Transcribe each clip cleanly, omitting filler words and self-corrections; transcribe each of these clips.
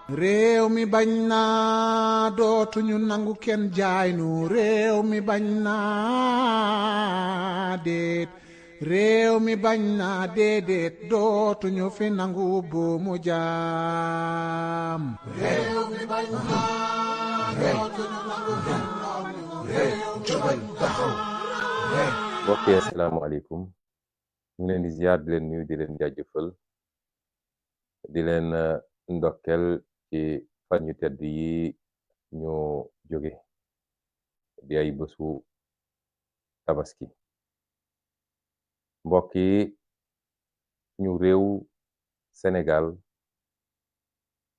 réew mi bañ naa dootuñu nangu kenn jaay nu réew mi bañ naa déet réew mi bañ naa déedéet dootuñu fi nangu buumu jaam réew mi bañ naa dootuñu nangu kenn jaay nu réew mi bañ taxaw mbokk yi asalaamaaleykum ñu leen di ziar di leen nuyu di leen jaajëfal di leen ndokkel ci fan yu tedd yi ñu jóge di ay bésu tabaski mbokk yi ñu réew Sénégal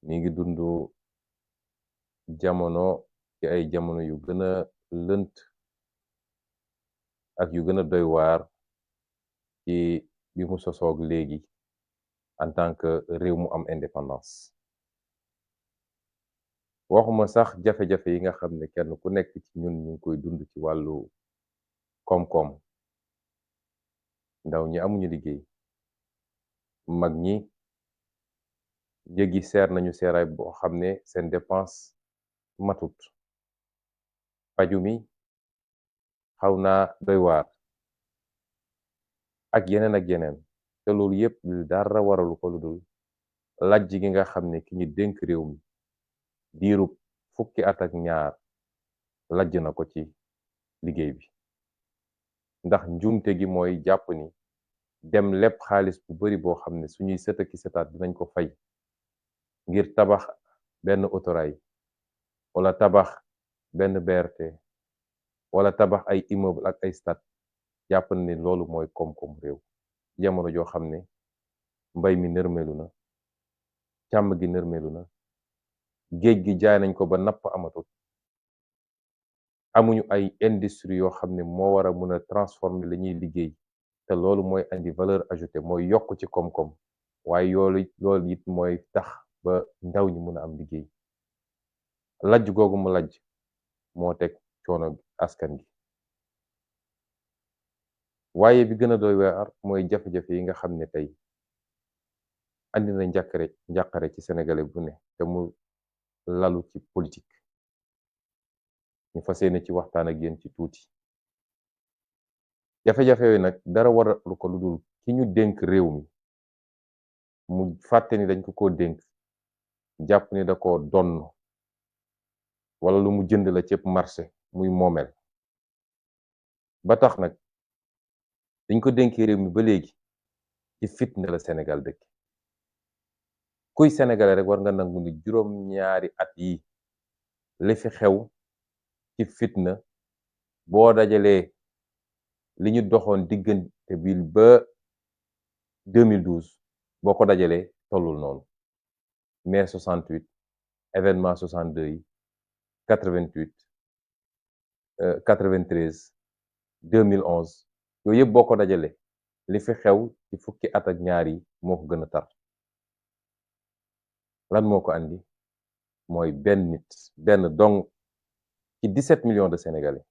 mi ngi dund jamono ci ay jamono yu gën a lënt ak yu gën a doy waar ci bi mu sosoog léegi en tant que réew mu am indépendance waxuma sax jafe-jafe yi nga xam ne kenn ku nekk ci ñun ñu ngi koy dund ci wàllu koom-koom ndaw ñi amuñu liggéey mag ñi njëg yi seer nañu seeraay boo xam ne seen dépense matut paju mi xaw naa doy waar ak yeneen te loolu yépp dara waralu ko lu dul lajj gi nga xam ne ki ñu dénk réew mi diirub fukki at ak ñaar lajj na ko ci liggéey bi ndax njuumte gi mooy jàpp ni dem leb xaalis bu bari boo xam ne suñuy sët ak sëtaat dinañ ko fay ngir tabax benn autorail wala tabax benn BRT wala tabax ay immeuble ak ay stade jàpp ni loolu mooy koom-koom réew jamono joo xam ne mbay mi nërmelu na càmm gi nërmelu na géej gi jaay nañ ko ba napp amatul amuñu ay industrie yoo xam ne moo war a mën a transformer la ñuy liggéey te loolu mooy andi valeur ajoutée mooy yokk ci koom-koom waaye loolu it mooy tax ba ndaw ñi mën a am liggéey lajj googu mu lajj moo teg coono askan gi waaye bi gën a doy waar mooy jafe-jafe yi nga xam ne tey andi na njàqare ci sénégalais bu ne te mu lalu ci politique ñu fas yéene ci waxtaan ak yéen ci tuuti jafe-jafe yooyu nag dara waralu ko lu dul ki ñu dénk réew mi mu fàtte ni dañ ko dénk jàpp ni da ko donn wala lu mu jënd la cëpp marché muy moomeel ba tax nag dañ ko dénkee réew mi ba léegi ci fitna la Sénégal dëkk kuy sénégalais rek war nga nangu ni juróom-ñaari at yi li fi xew ci fitna boo dajalee li ñu doxoon diggante bi ba 2012 boo ko dajalee tollul noonu mai 68 événement 62 yi 88 93 2011 yooyu yëpp boo ko dajalee li fi xew ci fukki at ak ñaar yi moo ko gën a tar lan moo ko andi mooy benn dong ci 17 millions de sénégalais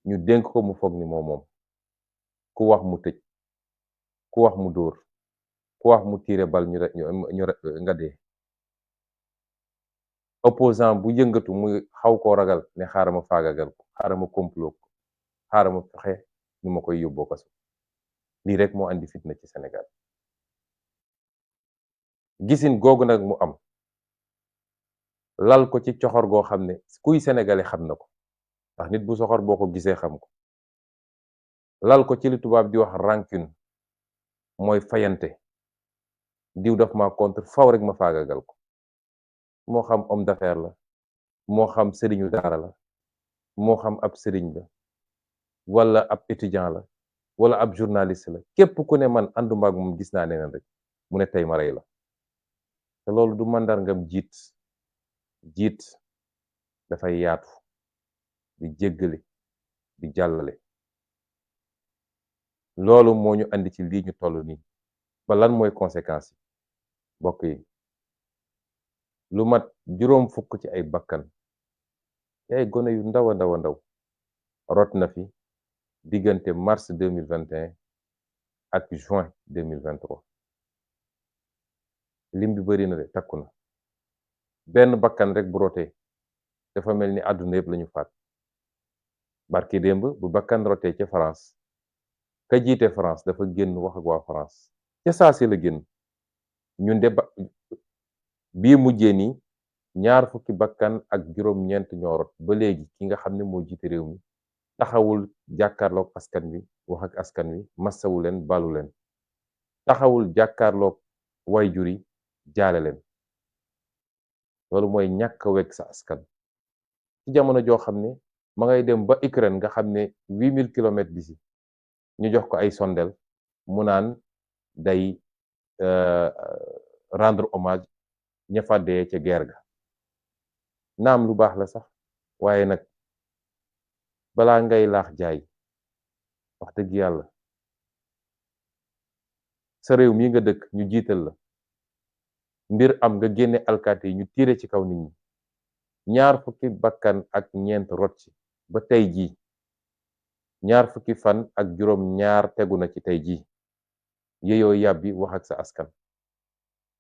ñu dénk ko mu foog ni moom ku wax mu tëj ku wax mu dóor ku wax mu tiire bal ñu nga dee opposant bu yëngatu muy xaw koo ragal ne xaaral ma faagagal ko xaaral ma complot ko xaaral ma fexe nu ma koy yóbboo kaso lii rek moo andi fitna ci Sénégal gisin googu nag mu am lal ko ci coxor goo xam ne kuy sénégalais xam na ko ndax nit bu soxor boo ko gisee xam ko lal ko ci li tubaab di wax rancune mooy fayante diw daf ma contre faw rek ma faagagal ko moo xam homme d'affaires la moo xam sëriñu daara la moo xam ab sëriñ la wala ab étudiant la wala ab journaliste la képp ku ne man ànduma ak moom gis naa neneen rek mu ne tey ma rey la te loolu du màndargam jiit dafay yaatu di jéggale di jàllale loolu moo ñu andi ci lii ñu toll nii ba lan mooy conséquences yi mbokk yi lu mat juróom fukk ci ay bakkan ci ay gone yu ndaw a ndaw rot na fi diggante mars 2021 ak juin 2023 lim bi bari na de takku na benn bakkan rek bu rotee dafa mel ni àdduna yëpp lañu faat barki démb bu bakkan rotee ca France ka jiite France dafa génn wax ak waa France ca saa si la génn ñun de bii mujjee nii ñaar fukki bakkan ak juróom-ñeent ñoo rot ba léegi ki nga xam ne moo jiite réew mi taxawul jàkkaarloog askan wi wax ak askan wi massawu leen balu leen taxawul jàkkaarloog wayjur yi jaale leen loolu mooy ñàkk a wekk sa askan ci jamono joo xam ne ma ngay dem ba Ukraine nga xam ne 8000 kilomètres d'ici ñu jox ko ay sondel mu naan day rendre hommage ña fa dee ca guerre ga naam lu baax la sax waaye nag balaa ngay laax jaay wax dëgg yàlla sa réew mii nga dëkk ñu jiital la mbir am nga génne alkaati yi ñu tiire ci kaw nit ñi ñaar fukki bakkan ak ñeent rot ci ba tey jii ñaar fukki fan ak juróom ñaar tegu na ci tey jii yeyoo yàbbi wax ak sa askan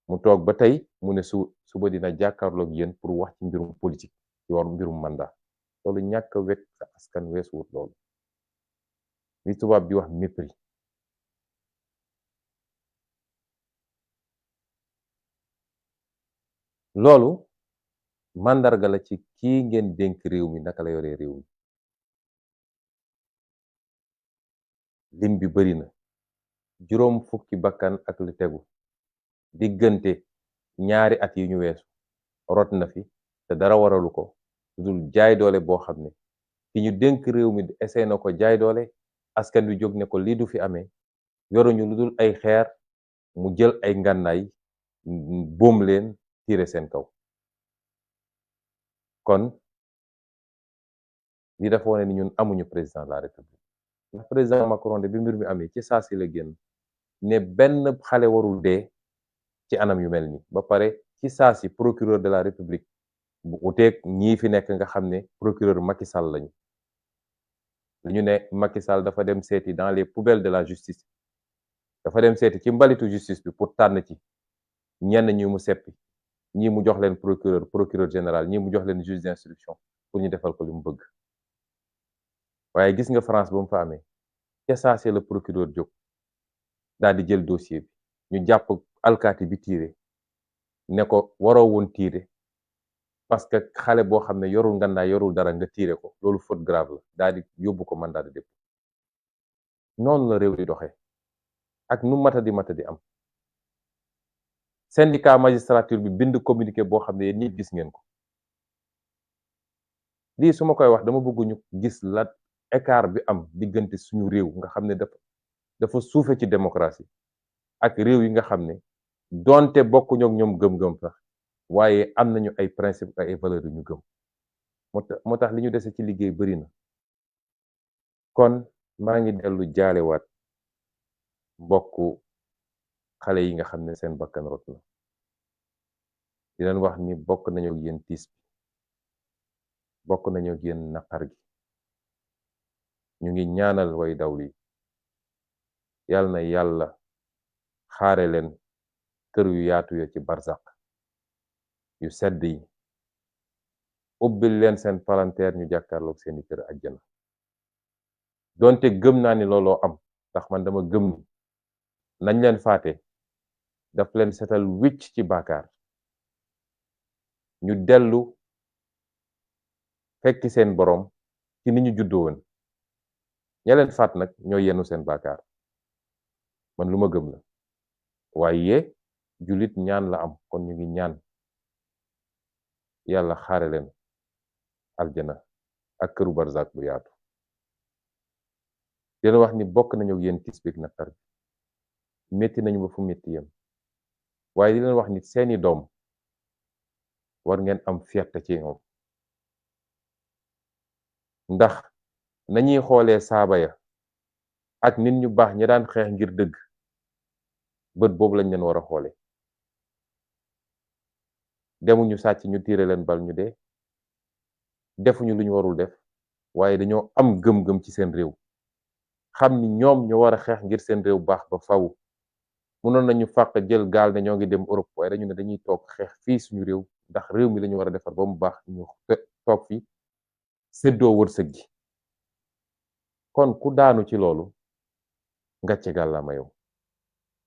mu toog ba tey mu ne suba dina jàkkaarloog yéen pour wax ci mbirum politique ci war mbirum mandat loolu ñàkk a wekk sa askan weesuwut loolu li tubaab bi wax mépris loolu màndarga la ci kii ngeen dénk réew mi naka la yoree réew mi lim bi bari na juróom fukki bakkan ak lu tegu diggante ñaari at yi ñu weesu rot na fi te dara waralu ko lu dul jaay doole boo xam ne ki ñu dénk réew mi essayé na ko jaay doole askan wi jóg ne ko lii du fi amee yoruñu lu dul ay xeer mu jël ay ngànnaay boom leen tiire seen kaw kon li dafa wane ni ñun amuñu président de la république ndax président Macron de bi mbir mi amee ci saa si la génn ne benn xale warul dee ci anam yu mel nii ba pare ci saa si procureur de la république bu uteeg ñii fi nekk nga xam ne procureur Macky Sall lañu ñu ne Macky Sall dafa dem seeti dans les poubelles de la justice dafa dem seeti ci mbalitu justice bi pour tànn ci ñenn ñi mu seppi ñii mu jox leen procureur général ñii mu jox leen juge d'instruction pour ñu defal ko li mu bëgg waaye gis nga France ba mu fa amee ca saa si la procureur jóg daal di jël dossier bi ñu jàpp alkaati bi tiire ne ko waroo woon tiire parce que xale boo xam ne yorul ngandaay yorul dara nga tiire ko loolu faute grave la daal di yóbbu ko mandat de dépôt noonu la réew di doxee ak nu matadi am syndicat magistrature bi bind communiqué boo xam ne yéen ñëpp gis ngeen ko lii su ma koy wax dama bëgg ñu gis la écart bi am diggante suñu réew nga xam ne dafa suufe ci démocratie ak réew yi nga xam ne donte bokkuñu ak ñoom gëm-gëm sax waaye am nañu ay principe ay valeurs yu ñu gëm moo tax li ñu dese ci liggéey bari na kon maa ngi dellu jaalewaat mbokku xale yi nga xam ne seen bakkan rot na di leen wax ni bokk nañu ak yéen tiis bi bokk nañu ak yéen naqar gi ñu ngi ñaanal way dawli yàlla na yàlla xaare leen kër yu yaatu ya ci barzak yu sedd yi ubbil leen seen palanteer ñu jàkkaarloog seeni kër àjjana donte gëm naa ni looloo am ndax man dama gëm ni nañ leen faate daf leen setal wicc ci baakaar ñu dellu fekki seen boroom ci ni ñu juddoo woon ña leen faat nag ñoo yenu seen baakaar man lu ma gëm la waaye jullit ñaan la am kon ñu ngi ñaan yàlla xaare leen aljana ak këru barzak bu yaatu dina wax ni bokk nañu ak yéen tiis bi ak naqar bi metti nañu ba fu metti yem waaye di leen wax ni seeni doom war ngeen am fierté ci ñoom ndax nañuy xoolee saaba ya ak nit ñu baax ñi daan xeex ngir dëgg bët boobu lañ leen war a xoole demuñu sàcc ñu tiire leen bal ñu dee defuñu lu ñu warul def waaye dañoo am gëm-gëm ci seen réew xam ni ñoom ñoo war a xeex ngir seen réew baax ba faw mënoon nañu fàq jël gaal ne ñoo ngi dem Europe waaye dañu ne dañuy toog xeex fii suñu réew ndax réew mi lañu war a defar ba mu baax ñu toog fi séddoo wërsëg gi kon ku daanu ci loolu ngàcce gàllaama yow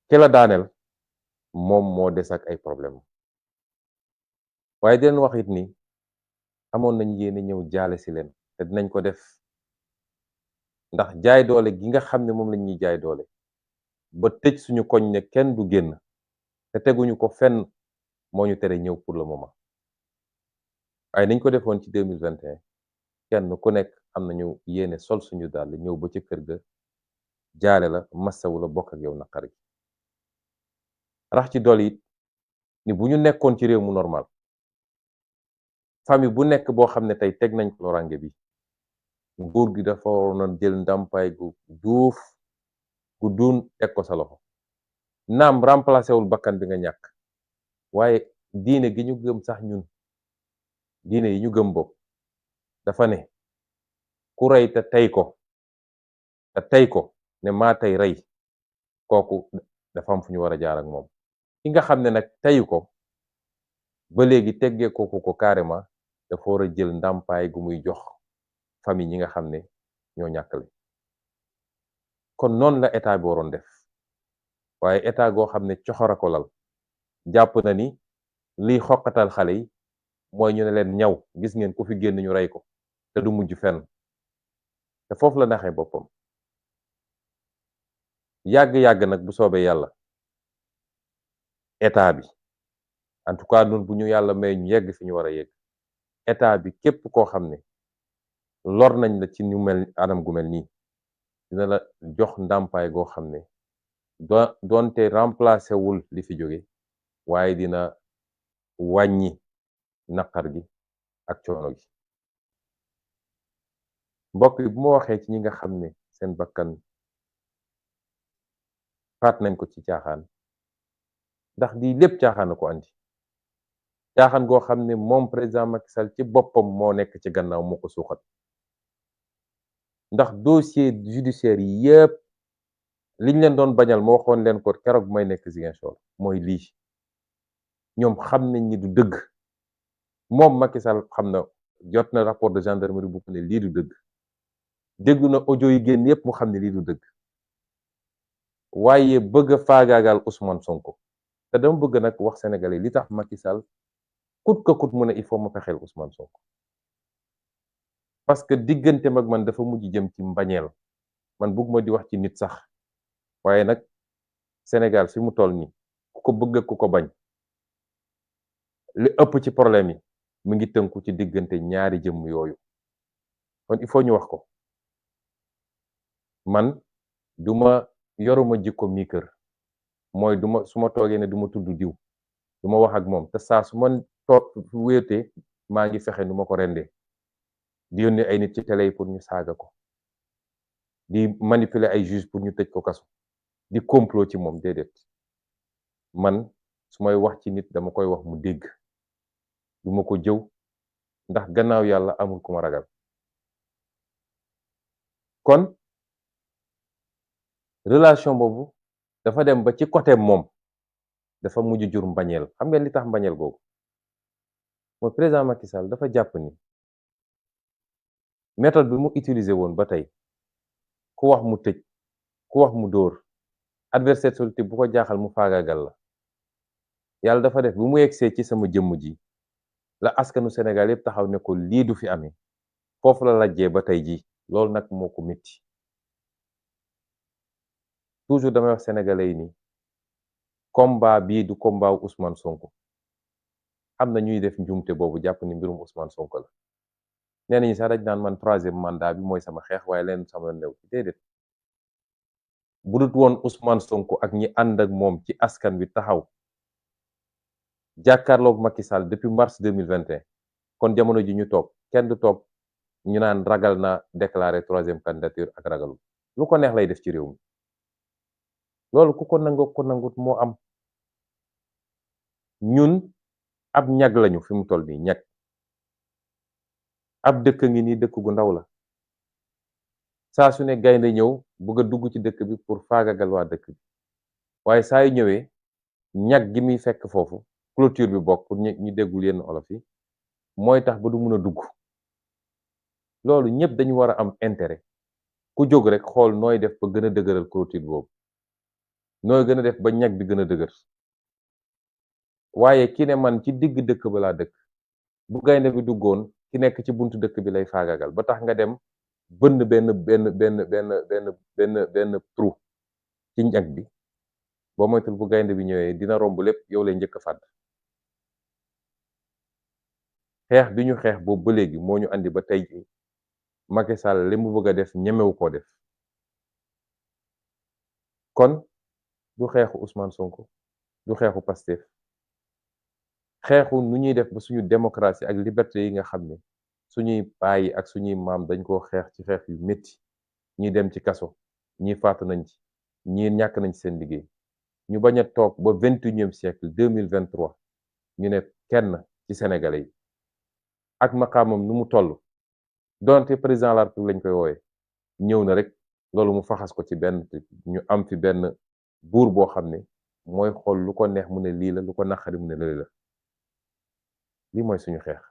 ki la daaneel moom moo des ak ay problème waaye di leen wax it ni amoon nañ yéene ñëw jaale si leen te dinañ ko def ndax jaay doole gi nga xam ne moom lañ ñuy jaay doole ba tëj suñu koñ ne kenn du génn te teguñu ko fenn moo ñu tere ñëw pour le moment waaye niñ ko defoon ci 2021 kenn ku nekk am nañu yéene sol suñu dàll ñëw ba ci kër ga jaale la massawu la bokk ak yow naqar gi rax ci dolli it ni bu ñu nekkoon ci réew mu normal famille bu nekk boo xam ne tey teg nañ ko lorange bi nguur gi dafa waroon a jël ndàmpaay gu duuf gu duun teg ko sa loxo naam remplacé wul bakkan bi nga ñàkk waaye diine gi ñu gëm sax ñun diine yi ñu gëm bopp dafa ne ku rey te tey ko ne maa tey rey kooku dafa am fu ñu war a jaar ak moom ki nga xam ne nag teyu ko ba léegi teggee kooku ko carrément dafa war a jël ndàmpaay gu muy jox famille ñi nga xam ne ñoo ñàkkale kon noonu la état bi waroon def waaye état goo xam ne coxora ko lal jàpp na ni liy xoqatal xale yi mooy ñu ne leen ñaw gis ngeen ku fi génn ñu rey ko te du mujj fenn te foofu la naxee boppam yàgg-yàgg nag bu soobee yàlla état bi en tout cas nun bu ñu yàlla may ñu yegg fi ñu war a yegg état bi képp koo xam ne lor nañ la ci ñu mel anam gu mel nii dina la jox ndàmpaay goo xam ne doonte remplacé wul li fi jóge waaye dina wàññi naqar gi ak coono gi mbokk yi bu ma waxee ci ñi nga xam ne seen bakkan faat nañ ko ci caaxaan ndax lii lépp caaxaan a ko andi caaxaan goo xam ne moom président Macky Sall ci boppam moo nekk ci gannaaw moo ko suuxat ndax dossier judiciaire yi yëpp liñ leen doon bañal ma waxoon leen ko keroog may nekk Ziguinchor mooy lii ñoom xam nañ ni du dëgg moom Macky Sall xam na jot na rapport de gendarmerie bu ko ne lii du dëgg déglu na audio yi génn yëpp mu xam ne lii du dëgg waaye bëgg a faagaagal Ousmane Sonko te dama bëgg nag wax sénégalais li tax Macky Sall kut ka kut mu ne il faut ma fexeel Ousmane Sonko parce que diggante mag man dafa mujj jëm ci mbañeel man bëgg ma di wax ci nit sax waaye nag Sénégal fi mu toll nii ku ko bëgg ak ku ko bañ li ëpp ci problème yi mu ngi tënku ci diggante ñaari jëmm yooyu kon il faut ñu wax ko man duma yoruma jikko mi kër mooy su ma toogee ne du ma tudd diw du ma wax ak moom te saa su ma toog wéetee maa ngi fexe nu ma ko rendee di yónnee ay nit ci télé yi pour ñu saaga ko di manipuler ay juge pour ñu tëj ko kaso di complot ci moom déedéet man su may wax ci nit dama koy wax mu dégg du ma ko jëw ndax gannaaw yàlla amul ku ma ragal kon relation boobu dafa dem ba ci côté moom dafa mujj jur mbañeel xam ngeen li tax mbañeel googu mooy président Macky Sall dafa jàpp ni méthode bi mu utiliser woon ba tey ku wax mu tëj ku wax mu dóor adversaire politique bu ko jaaxal mu faagaagal la yàlla dafa def bu mu yegsee ci sama jëmm ji la askanu Sénégal yëpp taxaw ne ko lii du fi amee foofu la lajjee ba tey ji loolu nag moo ko métti toujours damay wax sénégalais yi ni combat bii du combat wu Ousmane Sonko am na ñuy def njuumte boobu jàpp ni mbirum Ousmane Sonko la nee nañu sax dañ naan man 3e mandat bi mooy sama xeex waaye leen sama new ci déedéet bu dut woon Ousmane Sonko ak ñi ànd ak moom ci askan wi taxaw jàkkaarloog Macky Sall depuis mars 2021 kon jamono ji ñu toog kenn du toog ñu naan ragal na déclarer 3e candidature ak ragalul lu ko neex lay def ci réew mi loolu ku ko nangoo ko nangut moo am ñun ab ñag lañu fi mu toll nii ñag ab dëkk ngi nii dëkk gu ndaw la saa su ne gaynde ñëw bëgg a dugg ci dëkk bi pour faagagal waa dëkk bi waaye saa yu ñëwee ñag gi muy fekk foofu clôture bi bokk pour ñi déggul yenn olof yi mooy tax ba du mun a dugg loolu ñëpp dañu war a am intérêt ku jóg rek xool nooy def ba gën a dëgëral clôture boobu nooy gën a def ba ñag bi gën a dëgër waaye ki ne man ci digg dëkk ba laa dëkk bu gaynde bi duggoon ki nekk ci buntu dëkk bi lay faagagal ba tax nga dem bënn benn trou ci ñag bi boo moytul bu gaynde bi ñëwee dina romb lépp yow lay njëkk a fàdd xeex bi ñu xeex boobu ba léegi moo ñu andi ba tey ji Macky Sall li mu bëgg a def ñemewu koo def kon du xeexu Ousmane Sonko du xeexu Pastef xeexu nu ñuy def ba suñu démocratie ak liberté yi nga xam ne suñuy baay ak suñuy maam dañ koo xeex ci xeex yu métti ñi dem ci kaso ñi faatu nañ ci ñi ñàkk nañ ci seen liggéey ñu bañ a toog ba 21e siècle 2023 ñu ne kenn ci sénégalais yi ak maqaamam nu mu toll donte président de la République lañ koy wooye ñëw na rek loolu mu faxas ko ci benn ñu am fi benn buur boo xam ne mooy xool lu ko neex mu ne lii la lu ko naqari mu ne lii la lii mooy suñu xeex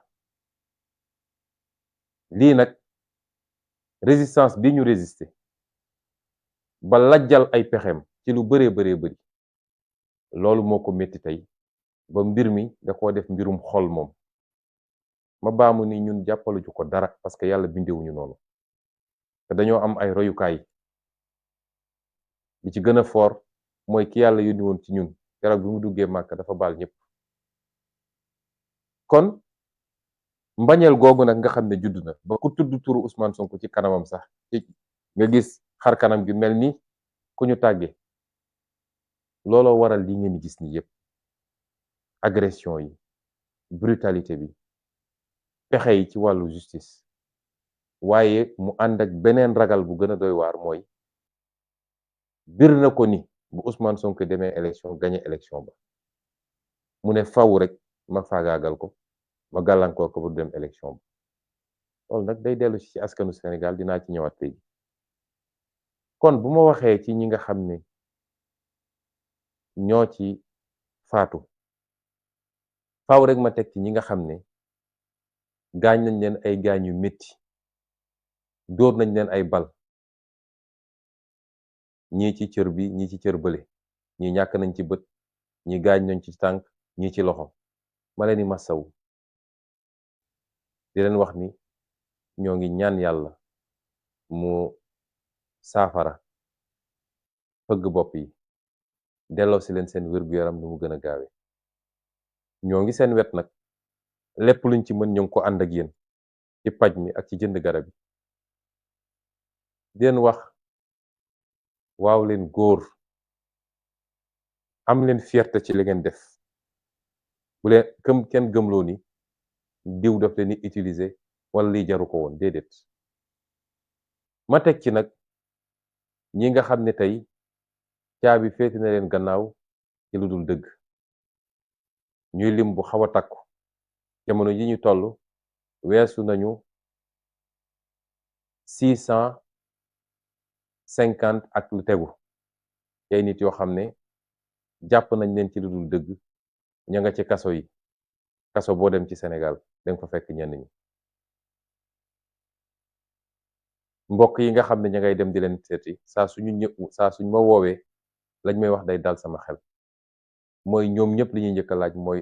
lii nag résistance bi ñu résister ba lajjal ay pexem ci lu bëree bëri loolu moo ko métti tey ba mbir mi da koo def mbirum xol moom ma baamu ni ñun jàppaluñu ko dara parce que yàlla bindewuñu noonu te dañoo am ay royukaay bi ci gën a fort mooy ki yàlla yónni woon ci ñun keroog bi mu duggee màkk dafa baal ñëpp kon mbañeel googu nag nga xam ne judd na ba ku tudd turu Ousmane Sonko ci kanamam sax nga gis xar kanam gi mel ni ku ñu tàggee looloo waral li ngeen gis ni yépp agression yi brutalité bi pexe yi ci wàllu justice waaye mu ànd ak beneen ragal bu gën a doy waar mooy bir na ko ni bu Ousmane Sonko demee élection gagné élection ba mu ne faw rek ma faagaagal ko ma gàllankoor ko bu dem élection ba loolu nag day dellu ci askanu Sénégal dinaa ci ñëwaat léegi kon bu ma waxee ci ñi nga xam ne ñoo ci faatu faw rek ma teg ci ñi nga xam ne gaañ nañ leen ay gaañ yu metti dóor nañ leen ay bal ñii ci cër bi ñii ci cër bële ñii ñàkk nañ ci bët ñii gaañ nañ ci tànk ñii ci loxo ma leen di massawu di leen wax ni ñoo ngi ñaan yàlla mu saafara fëgg bopp yi delloo si leen seen wér-gu-yaram nu mu gën a gaawe ñoo ngi seen wet nag lépp luñ ci mën ñoo ngi ko ànd ak yéen ci paj mi ak ci jënd garab yi di leen wax waaw leen góor am leen fierté ci li ngeen def bu leen kenn gëmloo ni diw daf leen di utiliser wala lii jaru ko woon déedéet ma teg ci nag ñi nga xam ne tey caabi féeti na leen gannaaw ci lu dul dëgg ñuy lim bu xaw a takku jamono ji ñu toll weesu nañu 650 ak lu tegu ay nit yoo xam ne jàpp nañ leen ci lu dul dëgg ña nga ci kaso yi kaso boo dem ci Sénégal danga fa fekk ñenn ñi mbokk yi nga xam ne ña ngay dem di leen seeti saa suñ ma woowee lañ may wax day dal sama xel mooy ñoom ñëpp li ñuy njëkk a laaj mooy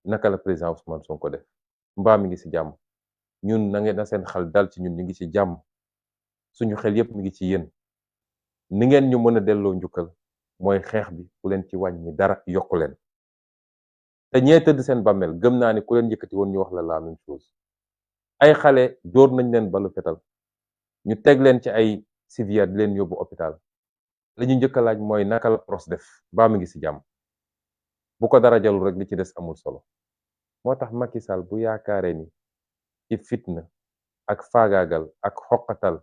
naka la président Ousmane Sonko def mbaa mi ngi ci jàmm ñun na seen xel dal ci ñun ñu ngi ci jàmm suñu xel yépp mi ngi ci yéen ni ngeen ñu mën a delloo njukkal mooy xeex bi ku leen ci wàññi dara yokku leen te ñee tëdd seen bàmmeel gëm naa ni ku leen yëkkati woon ñu wax la même chose ay xale dóor nañ leen balu fetal ñu teg leen ci ay civière di leen yóbbu hôpital li ñu njëkk a laaj mooy naka la pros def baa mi ngi ci jàmm bu ko dara jalul rek li ci des amul solo moo tax Macky Sall bu yaakaaree ni ci fitna ak faagaagal ak xoqatal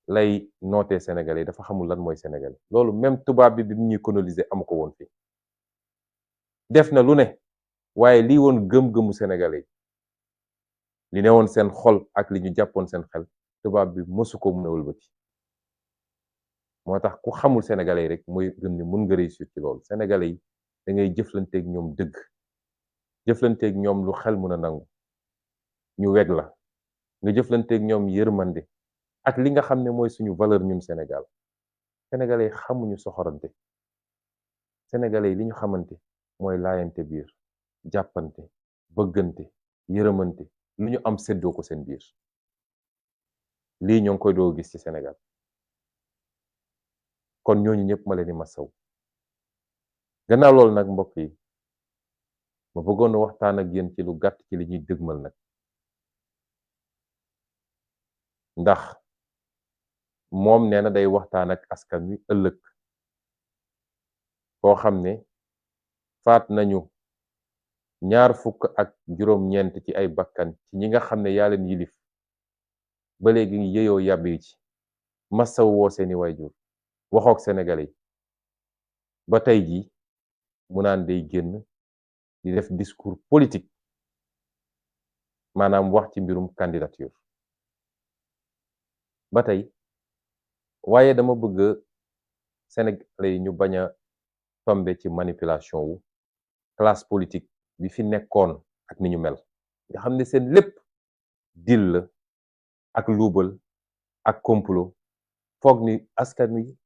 lay nootee Sénégalais dafa xamul lan mooy Sénégalais loolu même tubaab bi mu ñuy coloniser amu ko woon fii def na lu ne waaye lii woon gëm-gëmu Sénégalais li ne woon seen xol ak li ñu jàppoon seen xel tubaab bi mësu ko mën a wëlbati moo tax ku xamul Sénégalais yi rek mooy gëm ni mun nga réussir ci loolu Sénégalais yi da ngay jëflanteeg ñoom dëgg jëflanteeg ñoom lu xel mën a nangu ñu weg la nga jëflanteeg ñoom yërmande ak li nga xam ne mooy suñu valeur ñun Sénégal sénégalais xamuñu soxorante sénégalais li ñu xamante mooy laayante biir jàppante bëggante yërëmante lu ñu am séddoo ko seen biir lii ñoo ngi koy doo gis ci Sénégal kon ñooñu ñëpp ma leen di masaw gannaaw loolu nag mbokk yi ma bëggoon a waxtaan ak yéen ci lu gàtt ci li ñuy dëgmal nag ndax moom nee na day waxtaan ak askan wi ëllëg koo xam ne faat nañu 25 ci ay bakkan ci ñi nga xam ne yaa leen yilif ba léegi yeyoo yàbbi ci masaw woo seeni waajur waxook sénégalais yi ba tey jii mu naan day génn di def discours politique maanaam wax ci mbirum candidature ba tey waaye dama bëgg sénégalais yi ñu bañ a tombe ci manipulation wu classe politique bi fi nekkoon ak ni ñu mel nga xam ne seen lépp deal la ak luubal ak complot foog ni askan wi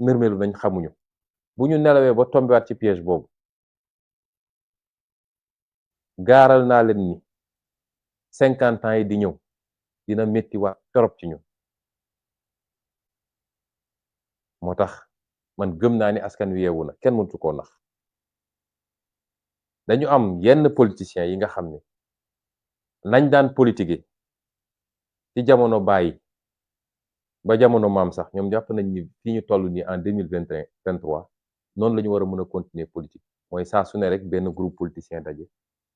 nërmelu nañ xamuñu bu ñu nelawee ba tombewaat ci piège boobu gaaral naa leen ni 50 ans yi di ñëw dina metti waat torop ci ñu moo tax man gëm naa ni askan wi yeewu na kenn mëntu koo nax dañu am yenn politiciens yi nga xam ne nañ daan politiquer ci jamono bàyyi ba jamono maam sax ñoom jàpp nañ ni fi ñu toll nii en 2023 noonu la ñu war a mën a continuer politique mooy saa su ne rek benn groupe politicien daje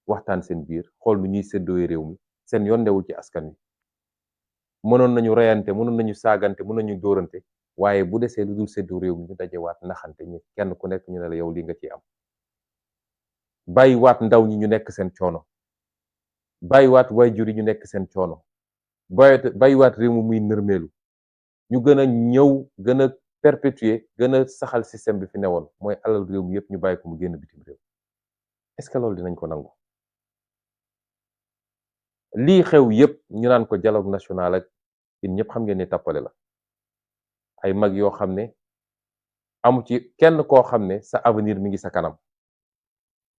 waxtaan seen biir xool nu ñuy séddooy réew mi seen yoon newul ci askan wi mënoon nañu reyante mënoon nañu saagante mënoon nañu dóorante waaye bu desee lu dul séddoo réew mi ñu daje waat naxante ñi kenn ku nekk ñu ne la yow li nga ciy am bàyyi waat ndaw ñi ñu nekk seen coono bàyyi waat waajur yi ñu nekk seen coono bàyyi waat réew mi muy nërmeelu ñu gën a ñëw gën a perpétuer gën a saxal système bi fi newoon mooy alal réew mi yëpp ñu bàyyi ko mu génn bitim réew est-ce que loolu dinañ ko nangu lii xew yëpp ñu naan ko dialogue national ak yéen ñëpp xam ngeen ne tappale la ay mag yoo xam ne amu ci kenn koo xam ne sa avenir mi ngi sa kanam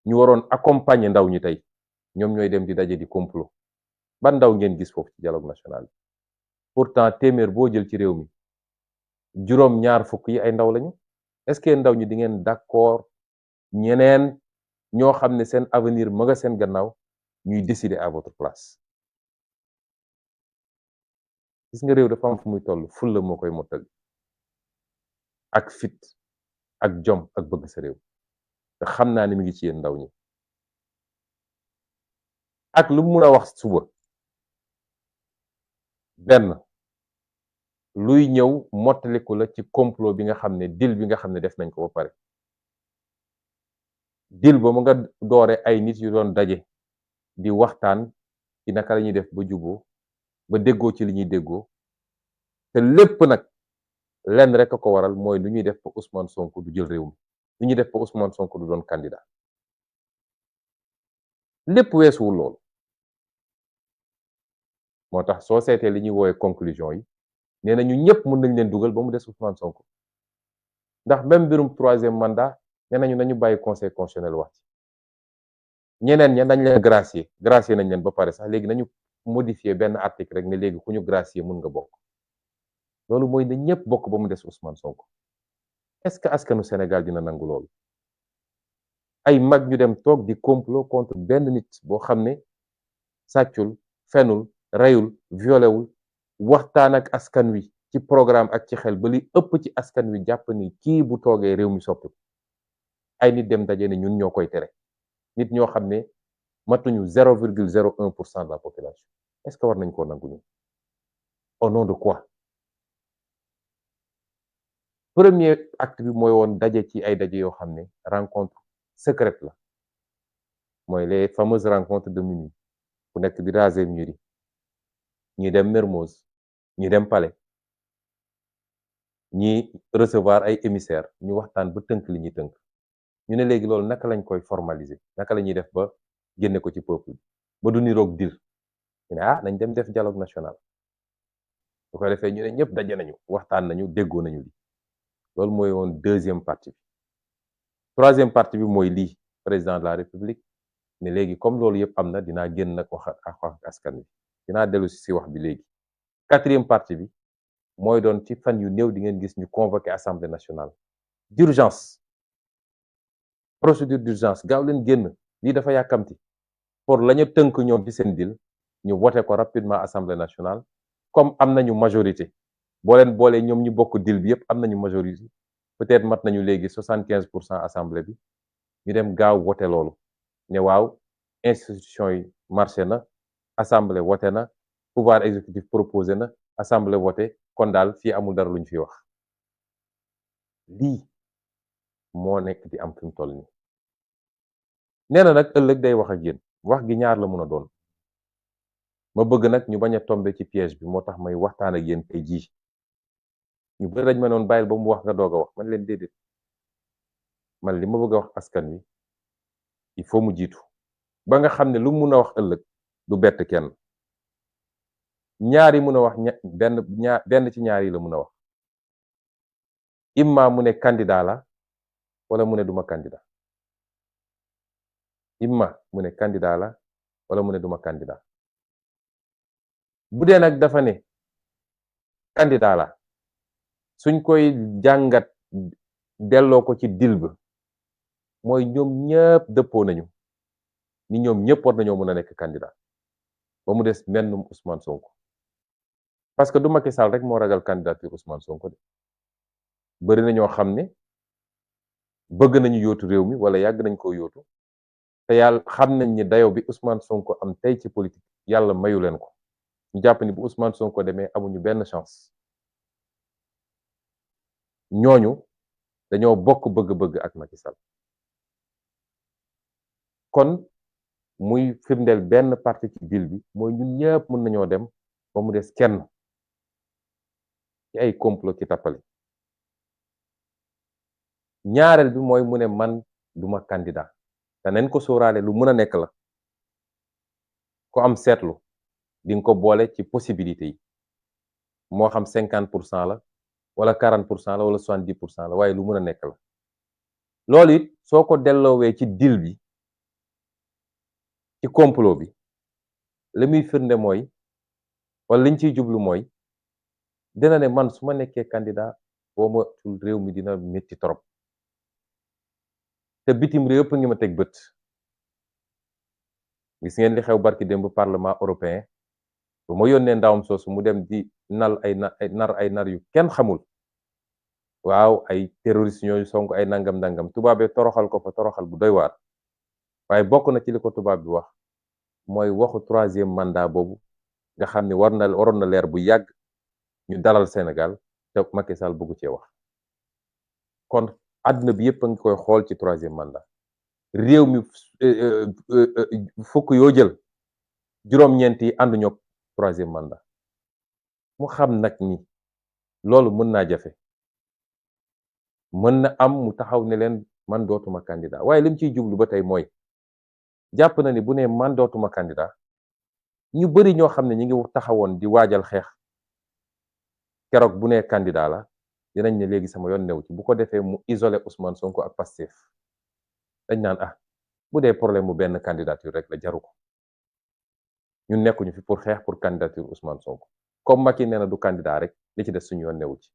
ñu waroon accompagner ndaw ñi tey ñoom ñooy dem di daje di complot ban ndaw ngeen gis foofu ci dialogue national bi pourtant téeméer boo jël ci réew mi juróom ñaar fukk yi ay ndaw lañu est-ce que ndaw ñi di ngeen d'accord ñeneen ñoo xam ne seen avenir ma nga seen gannaaw ñuy décider à votre place gis nga réew dafa am fu muy toll fulla moo koy mottali ak fit ak jom ak bëgg sa réew te xam naa ne mi ngi ci yéen ndaw ñi ak lu mu mun a wax suba benn luy ñëw mottaliku la ci complot bi nga xam ne deal bi nga xam ne def nañ ko ba pare deal ba mu nga doore ay nit yu doon daje di waxtaan ci naka la ñuy def ba juboo ba déggoo ci li ñuy déggoo te lépp nag lenn rek a ko waral mooy lu ñuy def ba Ousmane Sonko du jël réew mi lu ñuy def ba Ousmane Sonko du doon candidat lépp weesuwul loolu moo tax soo seetee li ñuy woowee conclusion yi nee na ñu ñëpp mën nañ leen dugal ba mu des Ousmane Sonko ndax même mbirum 3e mandat nee nañu nañu bàyyi conseil constitutionnel wax ci ñeneen ña nañ leen gracier nañ leen ba pare sax léegi nañu modifier benn article rek ne léegi ku ñu gracier mën nga bokk loolu mooy na ñëpp bokk ba mu des Ousmane Sonko est-ce que askanu Sénégal dina nangu loolu ay mag ñu dem toog di complot contre benn nit boo xam ne sàccul fenul reyul violewul waxtaan ak askan wi ci programme ak ci xel ba li ëpp ci askan wi jàpp ni kii bu toogee réew mi soppi ay nit dem daje ne ñun ñoo koy tere nit ñoo xam ne matuñu 0,01% de la population est-ce que war nañ koo nangu ñun au nom de quoi premier acte bi mooy woon daje ci ay daje yoo xam ne rencontre secrète la mooy les fameuses rencontres de minuit ku nekk di raser mur yi ñi dem Mermoz ñi dem Palais ñi recevoir ay émissaires ñu waxtaan ba tënk li ñuy tënk ñu ne léegi loolu naka lañ koy formaliser naka la ñuy def ba génne ko ci peuple bi ba du niroog dil ñu ne nañ dem def dialogue national bu ko defee ñu ne ñëpp daje nañu waxtaan nañu déggoo nañu li loolu mooy woon deuxième partie bi troisième partie bi mooy lii président de la république ne léegi comme loolu yëpp am na dinaa génn nag wax ak askan wi dinaa dellu si wax bi léegi quatrième partie bi mooy doon ci fan yu néew di ngeen gis ñu convoqué assemblée nationale d'urgence procédure d'urgence gaaw leen génn lii dafa yàkkamti pour la ñu tënk ñoom ci seen deal ñu voté ko rapidement assemblée nationale comme am nañu majorité boo leen boolee ñoom ñu bokk deal bi yëpp am nañu majorité peut-être mat nañu léegi 75% assemblée bi ñu dem gaaw voté loolu ne waaw institution yi marché na assemblée voté na pouvoir exécutif proposé na assemblée voté kon daal fii amul dara lu ñu fi wax lii moo nekk di am fi mu toll nii nee na nag ëllëg day wax ak yéen wax gi ñaar la mun a doon ma bëgg nag ñu bañ a tomber ci piège bi moo tax may waxtaan ak yéen tey jii ñu bëri dañ ma noon bàyyil ba mu wax nga doog a wax man leen déedéet man li ma bëgg a wax askan wi il faut mu jiitu ba nga xam ne lu mun a wax ëllëg du bett kenn ñaar yi mun a wax benn ci ñaar yi la mun a wax imma mu ne candidat la wala mu ne duma candidat imma mu ne candidat la wala mu ne duma candidat bu dee nag dafa ne candidat la suñ koy jàngat delloo ko ci dil ba mooy ñoom ñëpp dëppoo nañu ni ñoom ñëpp war nañoo mën a nekk candidat ba mu des mennum Ousmane Sonko parce que du Macky Sall rek moo ragal candidature Ousmane Sonko de bëri na ñoo xam ne bëgg nañu yóotu réew mi wala yàgg nañ ko yóotu te yàlla xam nañ ni dayo bi Ousmane Sonko am tey ci politique yàlla mayu leen ko ñu jàpp ni bu Ousmane Sonko demee amuñu benn chance ñooñu dañoo bokk bëgg-bëgg ak Macky Sall kon muy firndeel benn parti ci deal bi mooy ñun ñëpp mën nañoo dem ba mu des kenn ci ay complot ci tappale ñaareel bi mooy mu ne man duma candidat te nañ ko sóoraale lu mën a nekk la ku am seetlu di nga ko boole ci possibilité yi moo xam 50% la wala 40% la wala 70% la waaye lu mën a nekk la loolu it soo ko delloowee ci deal bi ci complot bi li muy firnde mooy wala liñ ciy jublu mooy dina ne man su ma nekkee candidat boo matul réew mi dina métti trop te bitim réew yëpp ngi ma teg bët gis ngeen li xew barki démb parlement européen ba ma yónnee ndawam soosu mu dem di nar ay nar yu kenn xamul waaw ay terroriste ñooyu sonk ay nangam tubaab yi toroxal ko fa toroxal bu doy waar waaye bokk na ci li ko tubaab bi wax mooy waxu troisième mandat boobu nga xam ne waroon na leer bu yàgg ñu dalal Sénégal te Macky Sall bëggu cee wax kon àdduna bi yëpp a ngi koy xool ci troisième mandat réew mi fukk yoo jël juróom-ñeent yi ànduñu ak troisième mandat mu xam nag ni loolu mën naa jafe mën na am mu taxaw ne leen man dootuma candidat waaye lim ciy jublu ba tey mooy jàpp na ni bu ne man dootuma candidat ñu bari ñoo xam ne ñi ngi taxawoon di waajal xeex keroog bu ne candidat la dinañ ne léegi sama yoon new ci bu ko defee mu isolé Ousmane Sonko ak Pastef dañ naan bu dee problème mu benn candidature rek la jaru ko ñun nekkuñu fi pour xeex pour candidature Ousmane Sonko comme Macky nee na du candidat rek li ci des suñu yoon newu ci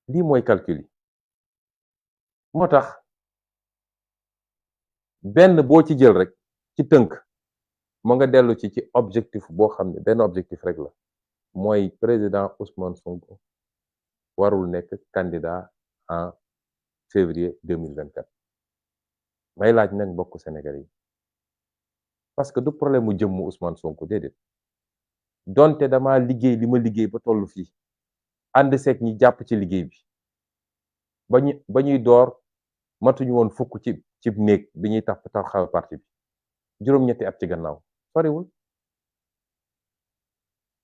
lii mooy calcul yi moo tax benn boo ci jël rek ci tënk moo nga dellu ci objectif boo xam ne benn objectif rek la mooy président Ousmane Sonko warul nekk candidat en février 2024 may laaj nag mbokku Sénégal yi parce que du problème mu jëmmu Ousmane Sonko déedéet donte dama liggéey li ma liggéey ba tollu fii ànd seeg ñi jàpp ci liggéey bi ba ñuy door matuñu woon fukk ci néeg bi ñuy taxaw parti bi juróom-ñetti at ci gannaaw soriwul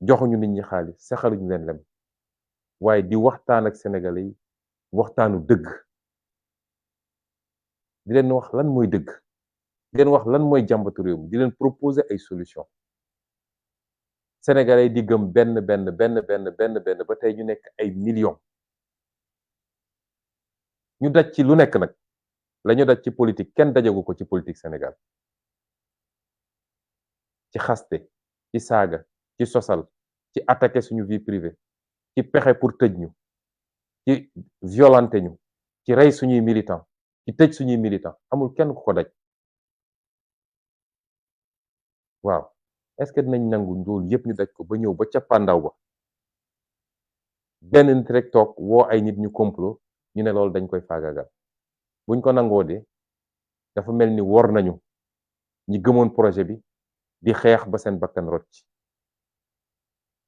joxuñu nit ñi xaalis saxaluñu leen lem waaye di waxtaan ak sénégalais yi waxtaanu dëgg di leen wax lan mooy dëgg ngeen wax lan mooy jàmbatu réew mi di leen proposer ay solution sénégalais di gëm benn ba tey ñu nekk ay millions ñu daj ci lu nekk nag la ñu daj ci politique kenn dajagu ko ci politique Sénégal ci xaste ci saaga ci sosal ci attaquer suñu vie privée ci pexe pour tëj ñu ci violenter ñu ci rey suñuy militant ci tëj suñuy militant amul kenn ku ko daj waaw est-ce que dinañ nangu loolu yëpp ñu daj ko ba ñëw ba cappaandaw ba benn nit rek toog woo ay nit ñu complot ñu ne loolu dañ koy faagagal buñ ko nangoo de dafa mel ni wor nañu ñi gëmoon projet bi di xeex ba seen bakkan rot ci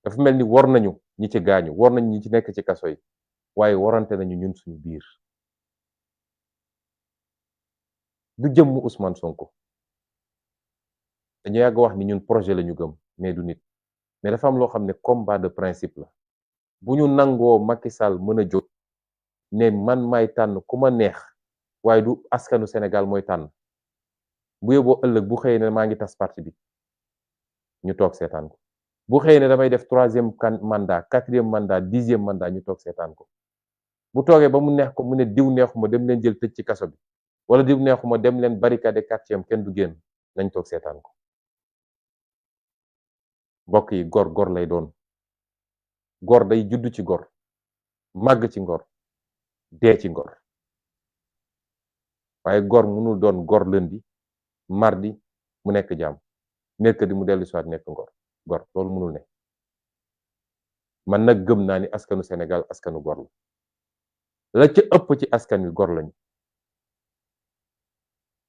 dafa mel ni wor nañu ñi ci gaañu wor nañu ñi ci nekk ci kaso yi waaye warante nañu ñun suñu biir du jëmm Ousmane Sonko dañu yàgg wax ni ñun projet la ñu gëm mais du nit mais dafa am loo xam ne combat de principe la bu ñu nangoo Macky Sall mën a jóg ne man may tànn ku ma neex waaye du askanu Sénégal mooy tànn bu yóbboo ëllëg bu xëyee ne maa ngi tas parti bi ñu toog seetaan ko bu xëyee ne damay def 3e mandat 4e mandat 10e mandat ñu toog seetaan ko bu toogee ba mu neex ko mu ne diw neexuma dem leen jël tëj ci kaso bi wala diw neexuma dem leen barricade quartier am kenn du génn nañ toog seetaan ko mbokk yi gor lay doon gor day judd ci gor màgg ci ngor dee ci ngor waaye gor mënul doon gor lundi mardi mu nekk jaam mercredi mu dellu siwaat nekk gor loolu mënul ne man nag gëm naa ni askanu Sénégal askanu gor la ca ëpp ci askan wi gor lañu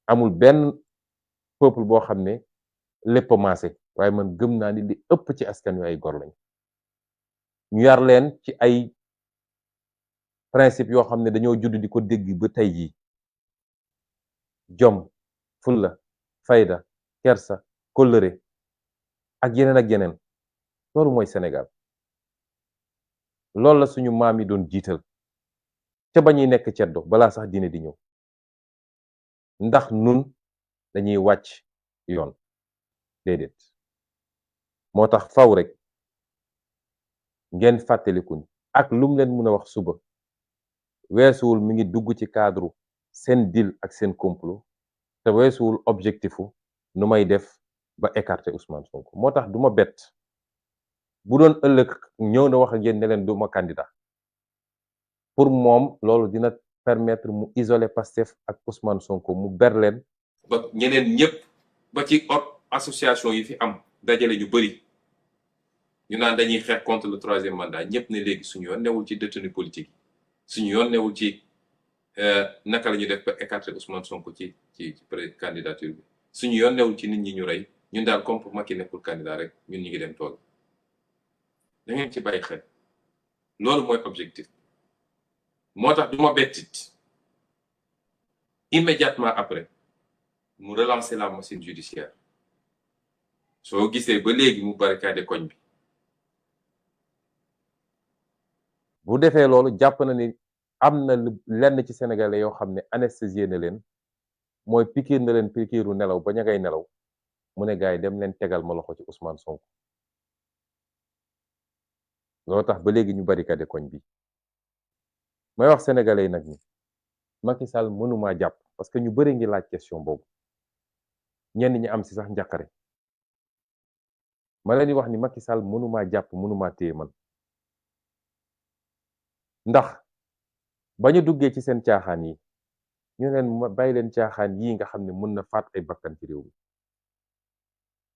amul benn peuple boo xam ne lépp maase waaye man gëm naa ni li ëpp ci askan wi ay gor lañu ñu yar leen ci ay principe yoo xam ne dañoo judd di ko dégg ba tey jii jom fulla fayda kersa kóllëre ak yeneen loolu mooy Sénégal loolu la suñu maam yi doon jiital ca ba ñuy nekk ceddo balaa sax diine di ñëw ndax nun dañuy wàcc yoon déedéet moo tax faw rek ngeen fàttaliku ni ak lum leen mën a wax suba weesuwul mi ngi dugg ci cadre seen deal ak seen complot te weesuwul objectifu nu may def ba écarter Ousmane Sonko moo tax duma bett bu doon ëllëg ñëw na wax ak yéen ne leen duma candidat pour moom loolu dina permettre mu isoler Pastef ak Ousmane Sonko mu ber leen ba ñeneen ñëpp ba ci association yi fi am dajale ñu bëri ñu naan dañuy xeex contre le 3e mandat ñëpp ne léegi suñu yoon newul ci détenu politique suñu yoon newul ci naka la ñu def ba écarter Ousmane Sonko ci candidature bi suñu yoon newul ci nit ñi ñu rey ñun daal comme Macky nekkul candidat rek ñun ñu ngi dem tool da ngeen ci bàyyi xel loolu mooy objectif moo tax du ma bettit immédiatement après mu relancer la machine judiciaire soo gisee ba léegi mu barricade koñ bi bu defee loolu jàpp na ni am na lenn ci sénégalais yoo xam ne anesthésié na leen mooy pikiir na leen pikiiru nelaw ba ña ngay nelaw mu ne gars yi dem leen tegal ma loxo ci Ousmane Sonko loolu tax ba léegi ñu barricade koñ bi may wax sénégalais yi nag ni Macky Sall mënumaa jàpp parce que ñu bëri ngi laaj question boobu ñenn ñi am si sax njàqare ma leen di wax ni Macky Sall mënumaa jàpp mënumaa téye man ndax ba ñu duggee ci seen caaxaan yi ñu leen bàyyi leen caaxaan yii nga xam ne mën na faat ay bakkan ci réew mi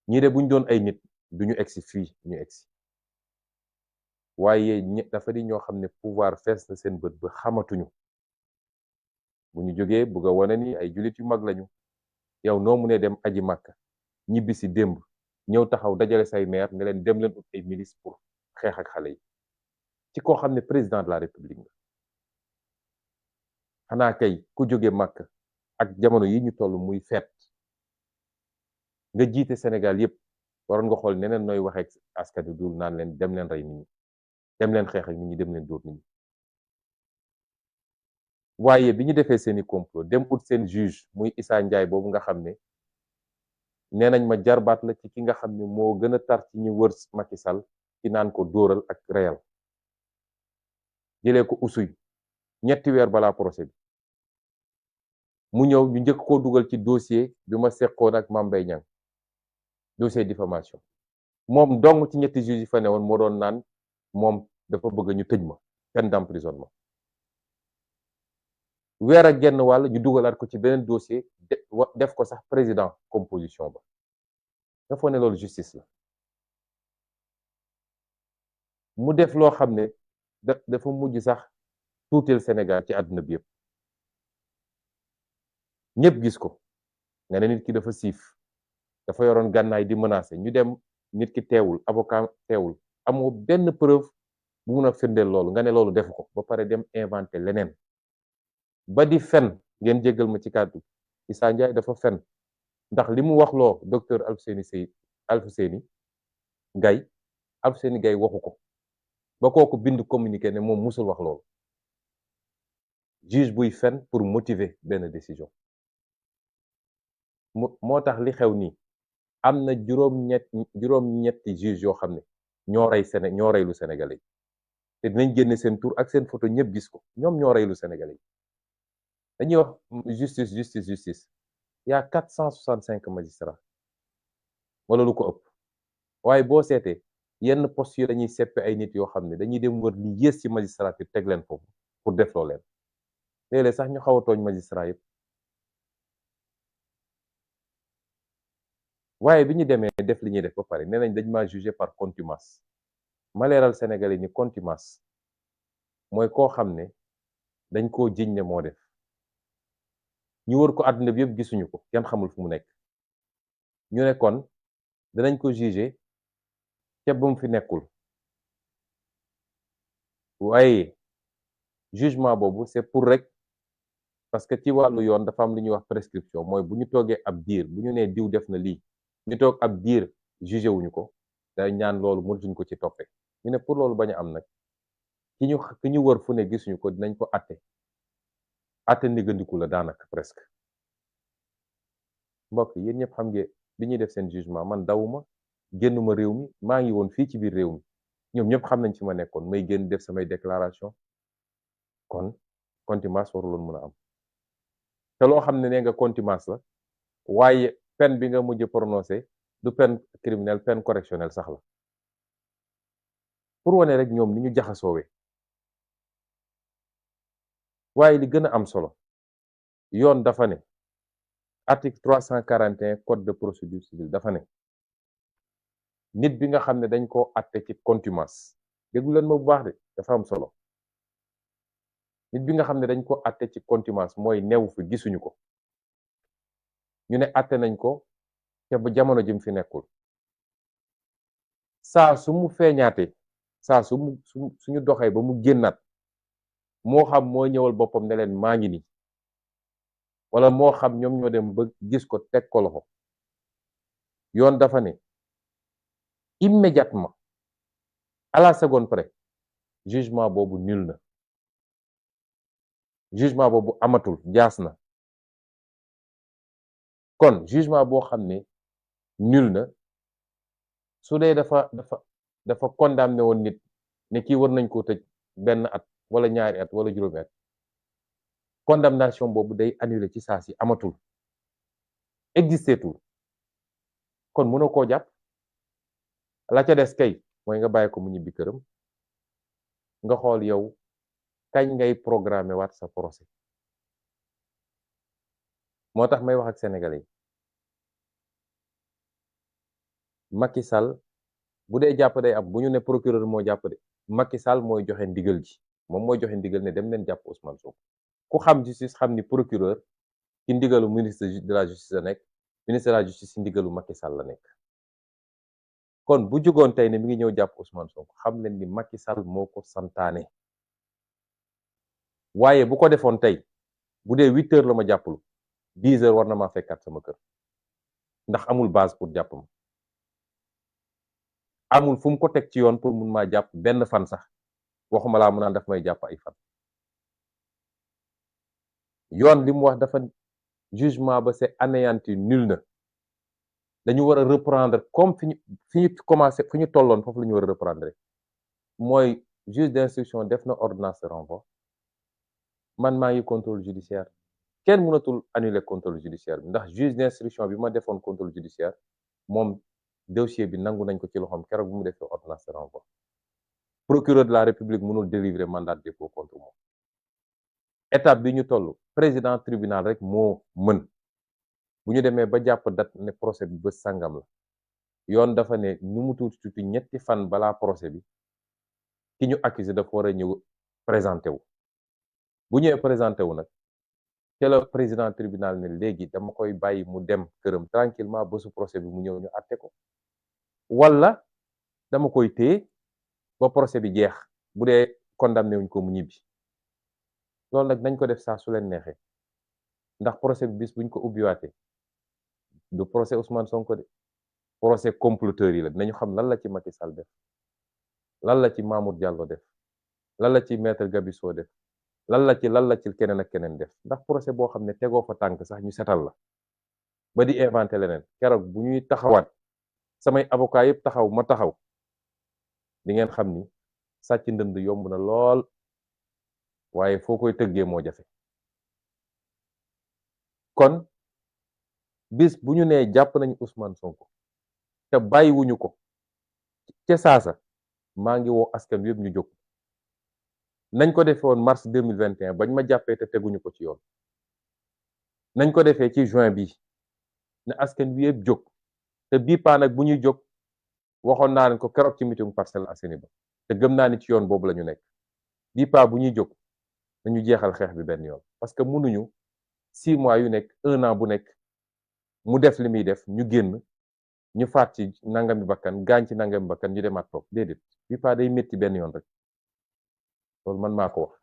ñii de buñ doon ay nit duñu egsi fii ñu egsi waaye dafa di ñoo xam ne pouvoir fees na seen bët ba xamatuñu bu ñu jógee bugg a wane ni ay jullit yu mag lañu yow noo mu ne dem aji màkka ñibbi si démb ñëw taxaw dajale say maire ne leen dem leen ut ay milice pour xeex ak xale yi ci koo xam ne président de la république nga xanaa kay ku jóge màkk ak jamono yi ñu toll muy feet nga jiite Sénégal yépp waroon nga xool neneen nooy waxee askan wi dul naan leen dem leen rey nit ñi dem leen xeex ak nit ñi dem leen dóor nit ñi waaye bi ñu defee seeni complot dem ut seen juge muy Issa Ndiaye boobu nga xam ne nee nañ ma jarbaat la ci ki nga xam ne moo gën a tar ci ñi wër Macky Sall ci naan ko dóoral ak reyal jëlee ko usuy ñetti weer balaa procès bi mu ñëw ñu njëkk koo dugal ci dossier bi ma seqoon ak Mame Mbaye Niang dossier diffamation moom dong ci ñetti juges yi fa ne woon moo doon naan moom dafa bëgg ñu tëj ma peine d'emprisonnement weer ak genn wàll ñu dugalaat ko ci beneen dossier def ko sax président composition ba dafa ne loolu justice la mu def loo xam ne dafa mujj sax tuutil Sénégal ci àdduna bi yëpp ñëpp gis ko nga ne nit ki dafa siif dafa yoroon gànnaay di menacer ñu dem nit ki teewul avocat teewul amoo benn preuve bu mun a firndeel loolu nga ne loolu defu ko ba pare dem inventé leneen ba di fen ngeen jéggal ma ci kàddu Issa Ndiaye dafa fen ndax li mu wax loo docteur Alfousseyni Gaye waxu ko ba kooku bind communiqué ne moom musul wax loolu juge buy fen pour motiver benn décision moo tax li xew nii am na juróom-ñetti juge yoo xam ne ñoo rey lu Sénégalais yi te dinañ génne seen tur ak seen photo ñëpp gis ko ñoom ñoo rey lu Sénégalais yi dañuy wax justice y a 465 magistrats wala lu ko ëpp waaye boo seetee yenn poste yi dañuy seppe ay nit yoo xam ne dañuy dem wër li yées ci magistrature teg leen foofu pour defloo leen léeg-léeg sax ñu xaw a tooñ magistrat yëpp waaye bi ñu demee def li ñuy def ba pare nee nañ dañ maa jugé par contumace ma leeral Sénégalais ni contumace mooy koo xam ne dañ koo jiñ ne moo def ñu wër ko àdduna bi yëpp gisuñu ko kenn xamul fu mu nekk ñu ne kon danañ ko jugé ca ba mu fi nekkul waaye jugement boobu c'est pour rek parce que ci wàllu yoon dafa am lu ñuy wax prescription mooy bu ñu toogee ab diir bu ñu nee diw def na lii ñu toog ab diir jugé wuñu ko day ñaan loolu mënatuñ ko ci toppee ñu ne pour loolu bañ a am nag ki ñu wër fu ne gisuñu ko dinañ ko atte ndiggandiku la daanaka presque mbokk yéen ñëpp xam ngeen bi ñuy def seen jugement man dawuma génnuma réew mi maa ngi woon fii ci biir réew mi ñoom ñëpp xam nañ fi ma nekkoon may génn def samay déclaration kon contumace waruloon mën a am te loo xam ne nee nga contumace la waaye peine bi nga mujj prononcé du peine criminelle peine correctionnelle sax la pour wane rek ñoom ni ñu jaxasoowee waaye li gën a am solo yoon dafa ne article 341 code de procédure civile dafa ne nit bi nga xam ne dañ koo atte ci contumace déglu leen ma bu baax de dafa am solo nit bi nga xam ne dañ ko atte ci contumace mooy neewu fi gisuñu ko ñu ne atte nañ ko te ba jamono jëm fi nekkul saa su mu feeñaatee saa suñu doxee ba mu génnaat moo xam moo ñëwal boppam ne leen maa ngi nii wala moo xam ñoom ñoo dem ba gis ko teg ko loxo yoon dafa ne immédiatement à la seconde près jugement boobu nul na jugement boobu amatul jaas na kon jugement boo xam ne nul na su dee dafa condamné woon nit ne kii war nañ koo tëj benn at wala ñaari at wala juróomi at condamnation boobu day annulé ci saa si amatul existeetul kon mënoo koo jàpp la ca des kay mooy nga bàyyi ko mu ñibbi këram nga xool yow kañ ngay programmer waat sa procès moo tax may wax ak sénégalais yi Macky Sall bu dee jàpp day am bu ñu ne procureur moo jàpp de Macky Sall mooy joxe ndigal ji moom mooy joxe ndigal ne dem leen jàpp Ousmane Sonko ku xam justice xam ni procureur ci ndigalu ministre de la justice la nekk ministre de la justice ci ndigalu Macky Sall la nekk kon bu jógoon tey ne mi ngi ñëw jàpp Ousmane Sonko xam leen ni Macky Sall moo ko santaane waaye bu ko defoon tey bu dee 8 heures la ma jàppul 10 heures war na maa fekkaat sama kër ndax amul base pour jàpp ma amul fu mu ko teg ci yoon pour mun maa jàpp benn fan sax waxuma laa mu naan daf may jàpp ay fan yoon li mu wax dafa jugement ba c'est anéanti nul na dañu war a reprendre comme fi ñu commencé fi ñu tolloon foofu la ñu war a reprendre mooy juge d'instruction def na ordonnance de renvoi man maa ngi contrôle judiciaire kenn mënatul annuler contrôle judiciaire bi ndax juge d'instruction bi ma defoon contrôle judiciaire moom dossier bi nangu nañ ko ci loxoom keroog bu mu defee ordonnance de renvoi procureur de la république mënul délivrer mandat de dépôt contre moom étape bi ñu toll président tribunal rek moo mën bu ñu demee ba jàpp date ne procès bi bés sàngam la yoon dafa ne nu mu tuuti ñetti fan balaa procès bi ki ñu accusé dafa war a ñëw présenté wu bu ñëwee présenté wu nag te la président tribunal ne léegi dama koy bàyyi mu dem këram tranquillement bésu procès bi mu ñëw ñu àtte ko wala dama koy téye ba procès bi jeex bu dee condamné wuñ ko mu ñibbi loolu nag nañ ko def saa su leen neexee ndax procès bi bis buñ ko ubbiwaatee du procès Ousmane Sonko de procès comploteurs yi la dinañu xam lan la ci Macky Sall def lan la ci Mamour Diallo def lan la ci maître Gabisso def lan la ci keneen ak keneen def ndax procès boo xam ne tegoo fa tànk sax ñu setal la ba di inventé leneen keroog bu ñuy taxawaat samay avocat yëpp taxaw ma taxaw di ngeen xam ni sàcc ndënd yomb na lool waaye foo koy tëggee moo jafe kon bis bu ñu nee jàpp nañu Ousmane Sonko te bàyyiwuñu ko ca saasa maa ngi woo askan yëpp ñu jóg nañ ko defee woon mars 2021 bañ ma jàppee te teguñu ko ci yoon nañ ko defee ci juin bi ne askan wi yëpp jóg te bii paa nag bu ñuy jóg waxoon naa leen ko keroog ci meeting Parcelles Assainies ba te gëm naa ni ci yoon boobu la ñu nekk bii paa bu ñuy jóg nañu jeexal xeex bi benn yoon parce que mënuñu 6 mois yu nekk 1 an bu nekk mu def li muy def ñu génn ñu faat ci nangami bakkan gaañ ci nangami bakkan ñu demaat toog déedéet bii paa day métti benn yoon rek loolu man maa ko wax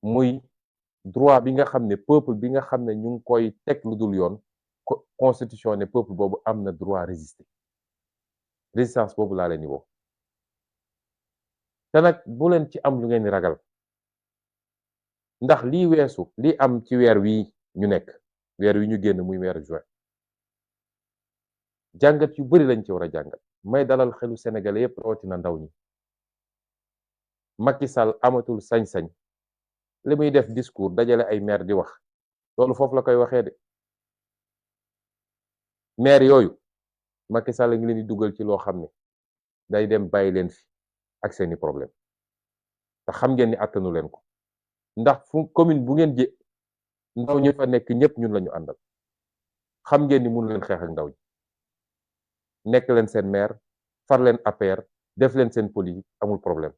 muy droit bi nga xam ne peuple bi nga xam ne ñu ngi koy teg lu dul yoon constitution ne peuple boobu am na droit résister résistance boobu laa leen di woo te nag bu leen ci am lu ngeen di ragal ndax lii weesu lii am ci weer wi ñu nekk weer wi ñu génn muy weeru juin jàngat yu bari lañ ci war a jàngat may dalal xelu sénégalais yépp rawatina ndaw ñi Macky Sall amatul sañ-sañ li muy def discours dajale ay maire di wax loolu foofu la koy waxee de maire yooyu Macky Sall ngi leen di dugal ci loo xam ne day dem bàyyi leen fi ak seeni problème te xam ngeen ni attanu leen ko ndax fu commune bu ngeen jë ndaw ñi fa nekk ñëpp ñun lañu àndal xam ngeen ni mënu leen xeex ak ndaw ñi nekk leen seen maire far leen APR def leen seen politique amul problème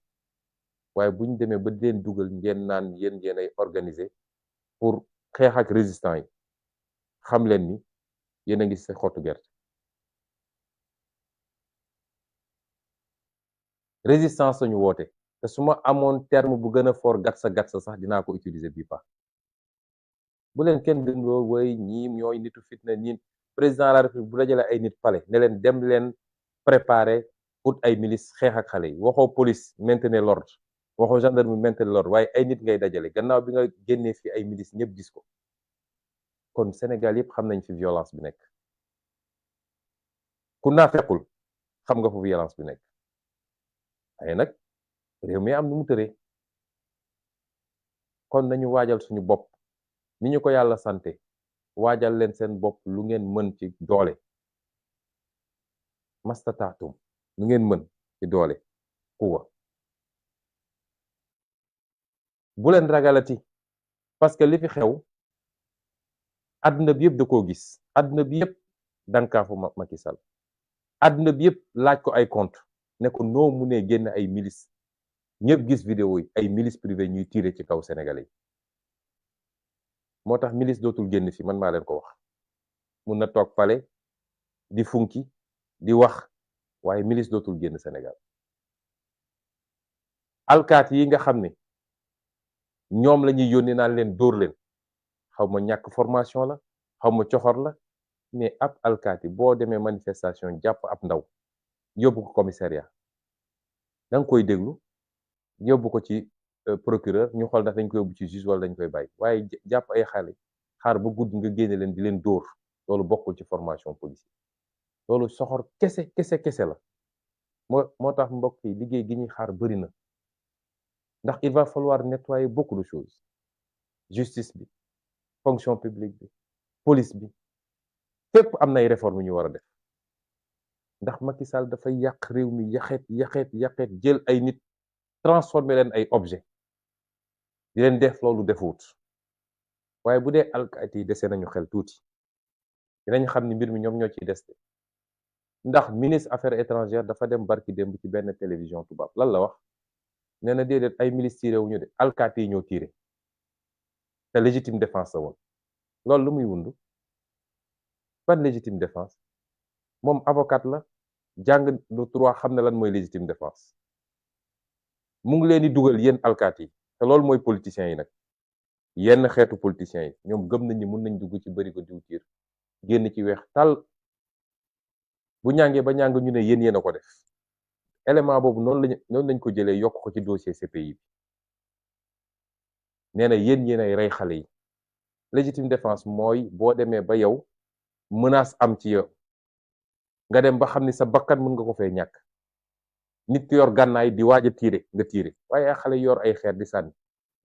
waaye bu ñu demee ba di leen dugal ngeen naan yéen ay organiser pour xeex ak résistant yi xam leen ni yéen a ngi sa xottu gerte résistance lañu woote te su ma amoon terme bu gën a fort gatsa sax dinaa ko utiliser bii pa bu leen kenn gën loo woy ñii ñooy nitu fitna ñii président de la république bu dajale ay nit palais ne leen dem leen préparer ut ay milice xeex ak xale yi waxoo police maintenir l'ordre waxoo gendarmerie maintenir l'ordre waaye ay nit ngay dajale gannaaw bi nga génnee fi ay milice ñëpp gis ko kon Sénégal yëpp xam nañ fi violence bi nekk ku naa fekkul xam nga fu violence bi nekk waaye nag réew mi am nu mu tëree kon nañu waajal suñu bopp ni ñu ko yàlla sante waajal leen seen bopp lu ngeen mën ci doole mastataatum lu ngeen mën ci doole quwa bu leen ragalati parce que li fi xew àdduna bi yëpp da koo gis àdduna bi yëpp dankaafu Macky Sall àdduna bi yëpp laaj ko ay compte ne ko noo mu ne génn ay milice ñëpp gis vidéo yi ay milice privé ñuy tirer ci kaw sénégalais yi moo tax milice dootul génn fi man maa leen ko wax mun na toog pale di funki di wax waaye milice dootul génn Sénégal alkaati yi nga xam ne ñoom la ñuy yónni naan leen dóor leen xaw ma ñàkk formation la xaw ma coxor la mais ab alkaati boo demee manifestation jàpp ab ndaw yóbbu ko commissariat da nga koy déglu yóbbu ko ci procureur ñu xool ndax dañ koy yóbbu ci juge wala dañ koy bàyyi waaye jàpp ay xale xaar ba guddi nga génne leen di leen dóor loolu bokkul ci formation policier loolu soxor kese la moo tax mbokk yi liggéey gi ñuy xaar bëri na ndax il va falloir nettoyer beaucoup de choses justice bi fonction publique bi police bi fépp am nay réformes ñu war a def ndax Macky Sall dafay yàq réew mi yaxeet jël ay nit transformer leen ay objet di leen def loolu defuwut waaye bu dee alkaati yi dese nañu xel tuuti dinañ xam ni mbir mi ñoom ñoo ciy des ndax ministre affaires étrangères dafa dem barki démb ci benn télévision tubaab lan la wax nee na déedéet ay milices tiré wuñu de alkaati yi ñoo tiré te légitime défense la woon loolu lu muy wundu ban légitime défense moom avocat la jàng lu droit xam ne lan mooy légitime défense mu ngi leen di dugal yéen alkaati yi te loolu mooy politiciens yi nag yenn xeetu politiciens yi ñoom gëm nañ ni mun nañ dugg ci bërigo diwtiir génn ci weex tàll bu ñàngee ba ñàng ñu ne yéen a ko def élément boobu noonu lañ ko jëlee yokk ko ci dossier CPI bi nee na yéen ay rey xale yi légitime défense mooy boo demee ba yow menace am ci yow nga dem ba xam ni sa bakkan mën nga ko fay ñàkk nit ki yor gànnaay di waaj a tiire nga tiire waaye ay xale yor ay xeer di sànni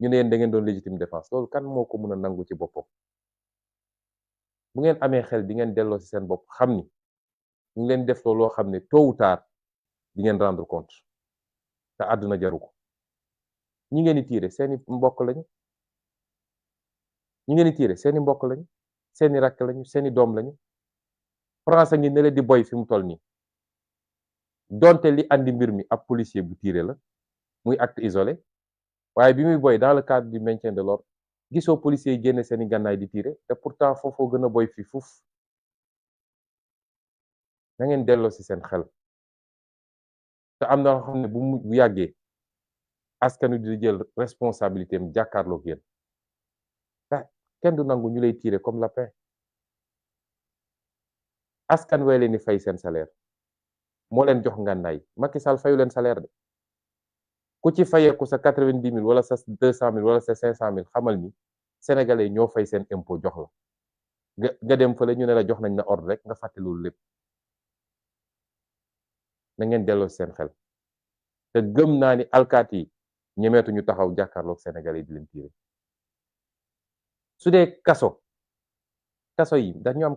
ñu ne yéen da ngeen doon légitime défense loolu kan moo ko mën a nangu ci boppam bu ngeen amee xel di ngeen delloo ci seen bopp xam ni ñu ngi leen def loo xam ne tôt ou tard di ngeen rendre compte te àdduna jaru ko ñi ngeen di tiire seeni mbokk lañu ñi ngeen di tiire seeni mbokk lañu seeni rakk lañu seeni doom lañu français ngi ne leen di boy fi mu toll nii donte li andi mbir mi ab policier bu tiire la muy acte isolé waaye bi muy boy dans le cadre du maintien de l'ordre gisoo policiers yi génne seeni gànnaay di tiire te pourtant foofoo gën a boy fi fuuf na ngeen delloo ci seen xel te am na loo xam ne bu yàggee askanu di jël responsabilité am jàkkaarloog yéen te kenn du nangu ñu lay tiire comme lapin askan wee leen di fay seen salaire moo leen jox ngànnaay Macky Sall fayu leen salaire de ku ci fayeeku sa 90 000 wala sa 200 000 wala sa 500 000 xamal ni sénégalais ñoo fay seen impôt jox la nga dem fële ñu ne la jox nañ na ordre rek nga fàtte loolu lépp na ngeen delloo seen xel te gëm naa ni alkaati yi ñemeetuñu taxaw jàkkaarloog sénégalais di leen tiire su dee kaso yi dañu am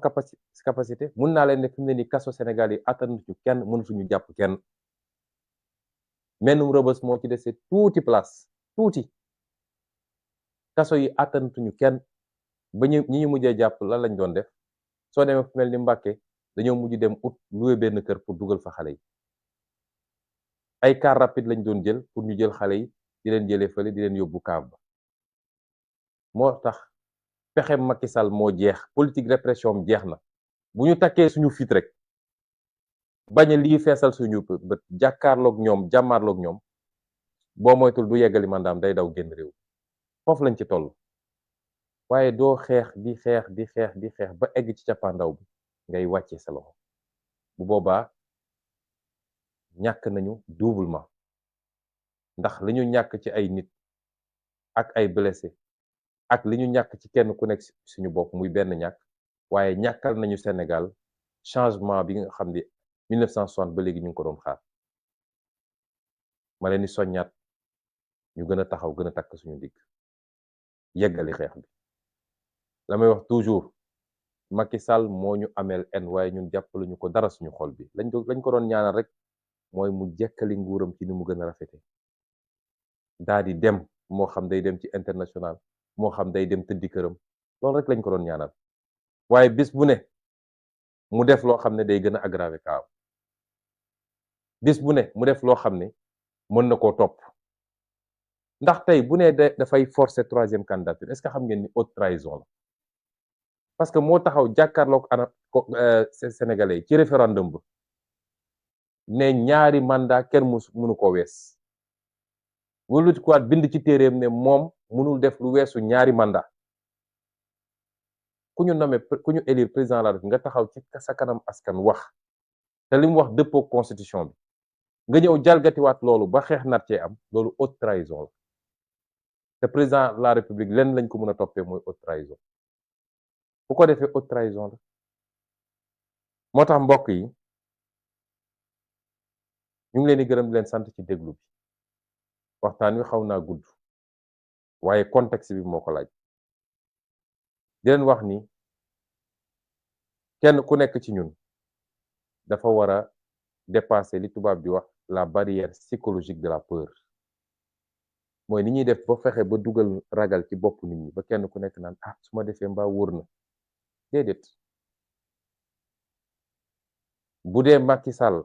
capacité mun naa leen ne fi mu ne nii kaso Sénégal yi attanuñu kenn mënatuñu jàpp kenn mennum Rebeuss moo ci dese tuuti place tuuti kaso yi attanuñu kenn ba ñi ñu mujjee jàpp lan lañ doon def soo demee fu mel ni Mbàkke dañoo mujj dem ut loué benn kër pour dugal fa xale yi ay car rapide lañ doon jël pour ñu jël xale yi di leen jëlee fële di leen yóbbu kaab ba moo tax pexem Macky Sall moo jeex politique répression am jeex na bu ñu takkee suñu fit rek bañ a lii feesal suñu bët jàkkaarloog ñoom jàmmaarloog ñoom boo moytul du yeggali mandaam day daw génn réew foofu lañ ci toll waaye doo xeex di xeex ba egg ci cappaandaw bi ngay wàccee sa loxo bu boobaa ñàkk nañu doublement ndax li ñu ñàkk ci ay nit ak ay blessé ak li ñu ñàkk ci kenn ku nekk suñu bopp muy benn ñàkk waaye ñàkkal nañu Sénégal changement bi nga xam ne 1960 ba léegi ñu ngi ko doon xaar ma leen di soññaat ñu gën a taxaw gën a takk suñu digg yeggali xeex bi la may wax toujours Macky Sall moo ñu ameel en waaye ñun jàppaluñu ko dara suñu xol bi lañ ko doon ñaanal rek mooy mu jekkali nguuram ci ni mu gën a rafete daa di dem moo xam day dem ci international moo xam day dem tëddi këram loolu rek lañ ko doon ñaanal waaye bis bu ne mu def loo xam ne day gën a aggraver kaaw bis bu ne mu def loo xam ne mën na koo topp ndax tey bu ne dafay forcer troisième candidature est-ce que xam ngeen ni haute trahison la parce que moo taxaw jàkkaarloog sénégalais ci référendum ba ne ñaari mandat kenn mënu ko wees wuluti kuwaat bind ci téeréem ne moom mënul def lu weesu ñaari mandat ku ñu élire président de la République nga taxaw ci sa kanam askan wax te li mu wax dëppoo constitution bi nga ñëw jalgatiwaat loolu ba xeex nat cee am loolu haute trahison la te président de la République lenn lañ ko mën a toppee mooy haute trahison bu ko defee haute trahison la moo tax mbokk yi ñu ngi leen di gërëm di leen sant ci déglu bi waxtaan wi xaw naa gudd waaye contexte bi moo ko laaj di leen wax ni kenn ku nekk ci ñun dafa war a dépasser li tubaab di wax la barrière psychologique de la peur mooy ni ñuy def ba fexe ba dugal ragal ci bopp nit ñi ba kenn ku nekk naan ah su ma defee mbaa wóor na déedéet bu dee Macky Sall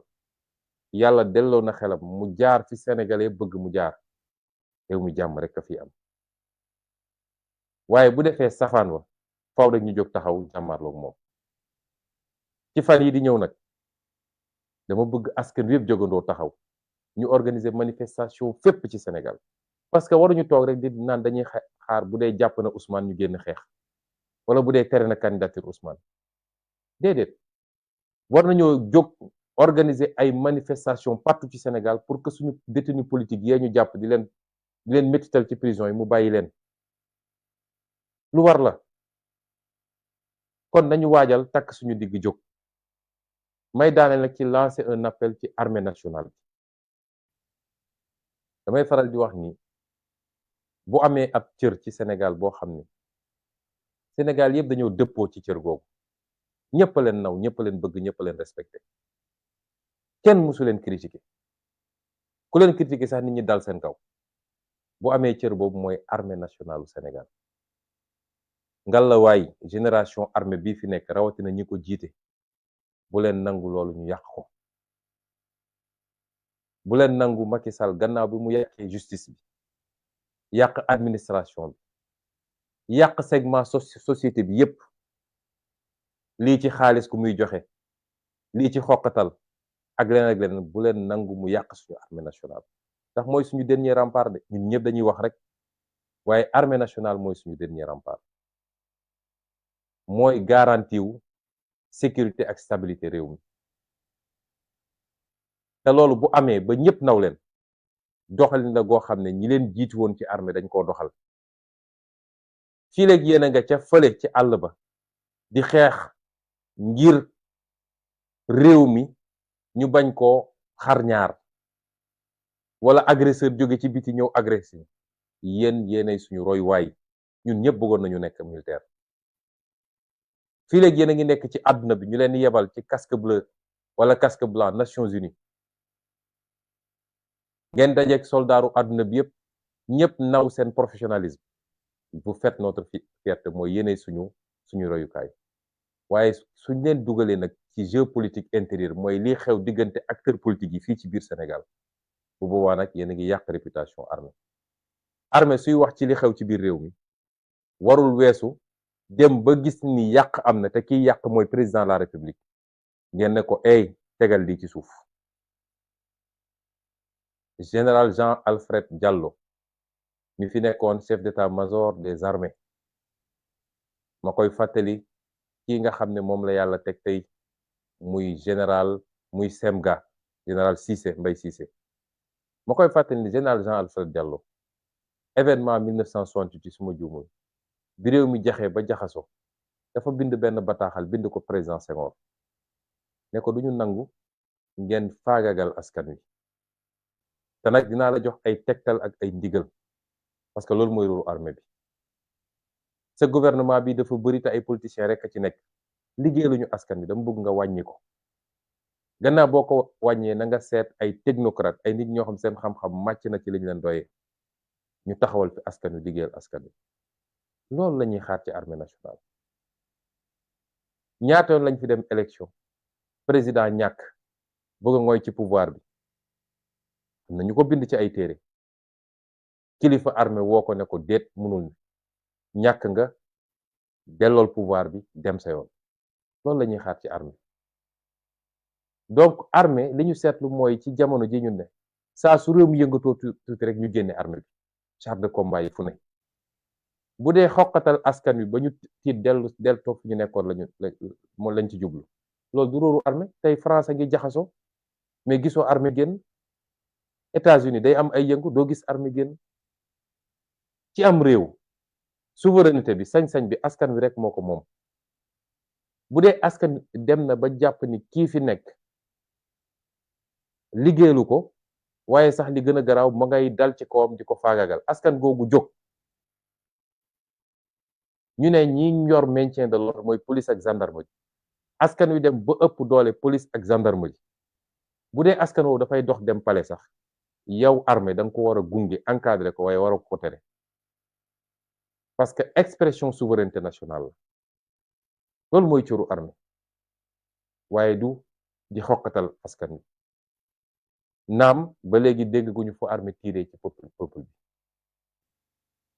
yàlla delloo na xelam mu jaar fi sénégalais bëgg mu jaar réew mi jàmm rek a fi am waaye bu defee safaan wa faaw rek ñu jóg taxaw jàmmarloog moom ci fan yi di ñëw nag dama bëgg askan wi yëpp jógandoo taxaw ñu organiser manifestation fépp ci Sénégal parce que waruñu toog rek di naan dañuy xaar bu dee jàpp na Ousmane ñu génn xeex wala bu dee tere na candidature Ousmane déedéet war nañoo jóg organiser ay manifestation partout ci Sénégal pour que suñu détenu politique yee ñu jàpp di leen métital ci prison yi mu bàyyi leen lu war la kon nañu waajal takk suñu digg jóg may daaneel nag ci lancer un appel ci armée nationale damay faral di wax ni bu amee ab cër ci Sénégal boo xam ne Sénégal yëpp dañoo dëppoo ci cër googu ñëpp a leen naw ñëpp a leen bëgg ñëpp a leen respecté kenn mësu leen critiquer ku leen critiquer sax nit ñi dal seen kaw bu amee cër boobu mooy armée nationale du Sénégal ngalawaay génération armée bii fi nekk rawatina ñi ko jiite bu leen nangu loolu ñu yàq ko bu leen nangu Macky Sall gannaaw bi mu yàqee justice bi yàq administration bi yàq segment société bi yépp lii ci xaalis ku muy joxe lii ci xoqatal ak leneen bu leen nangu mu yàq suñu armée nationale ndax mooy suñu dernier rempart de ñun ñëpp dañuy wax rek waaye armée nationale mooy suñu dernier rempart mooy garantie wu sécurité ak stabilité réew mi te loolu bu amee ba ñëpp naw leen doxalin la goo xam ne ñi leen jiitu woon ci armée dañ koo doxal fii léegi yéen a nga ca fële ci àll ba di xeex ngir réew mi ñu bañ koo xar ñaar wala agresseur jóge ci biti ñëw agressé yéenay suñu royuwaay ñun ñëpp bëggoon nañu nekk militaire fii léegi yéen a ngi nekk ci àdduna bi ñu leen yebal ci casque bleu wala casque blanc Nations Unies ngeen dajeek soldaaru àdduna bi yëpp ñëpp naw seen professionnalisme vous faites notre fierté mooy yéenay suñu royukaay waaye suñ leen dugalee nag ci géopolitique intérieure mooy lii xew diggante acteurs politiques yi fii ci biir Sénégal bu boobaa nag yéen a ngi yàq réputation armée suy wax ci li xew ci biir réew mi warul weesu dem ba gis ni yàq am na te kiy yàq mooy président de la république ngeen ne ko tegal lii ci suuf général Jean Alfred Diallo mi fi nekkoon chef d'état-major des armées ma koy fàttali kii nga xam ne moom la yàlla teg tey muy général muy semga général Cissé Mbaye Cissé ma koy fàttali ni général Jean Alfred Diallo événement 1968 suma juumul bi réew mi jaxee ba jaxaso dafa bind benn bataaxal bind ko président Senghor ne ko duñu nangu ngeen faagagal askan wi te nag dinaa la jox ay tegtal ak ay ndigal parce que loolu mooy rôle armée bi sa gouvernement bi dafa bëri te ay politiciens rek a ci nekk liggéey luñu askan wi dama bëgg nga wàññi ko gannaaw boo ko wàññee na nga seet ay technocrate ay nit ñoo xam seen xam-xam màcc na ci liñ leen doyee ñu taxawal fi askan wi liggéeyal askan wi loolu la ñuy xaar ci armée nationale ñaata yoon lañ fi dem élection président ñàkk bëgg a ngooy ci pouvoir bi am na ñu ko bind ci ay téere kilifa armée woo ko ne ko déet mënul ñàkk nga dellool pouvoir bi dem sa yoon loolu la ñuy xaar ci armée donc armée li ñu seetlu mooy ci jamono ji ñu ne saa su réew mi yëngatoo tuuti rek ñu génne armée bi char de combat yi fu ne bu dee xoqatal askan wi ba ñu tiit dellu toog fi ñu nekkoon lañ ci jublu loolu du róoru armée tey France a ngi jaxasoo mais gisoo armée génn États-Unis day am ay yëngu doo gis armée génn ci am réew souveraineté bi sañ-sañ bi askan wi rek moo ko moom bu dee askan dem na ba jàpp ni kii fi nekk liggéeyalu ko waaye sax li gën a garaaw ma ngay dal ci kawam di ko faagagal askan googu jóg ñu ne ñi yor maintien de l'ordre mooy police ak gendarmerie askan wi dem ba ëpp doole police ak gendarmerie bu dee askan woowu dafay dox dem palais sax yow armée da nga ko war a gunge encadré ko waaye war a ko tere parce que expression souveraineté nationale la loolu mooy cëru armée waaye du di xoqatal askan wi naam ba léegi dégg guñu fu armée tiré ci peuple bi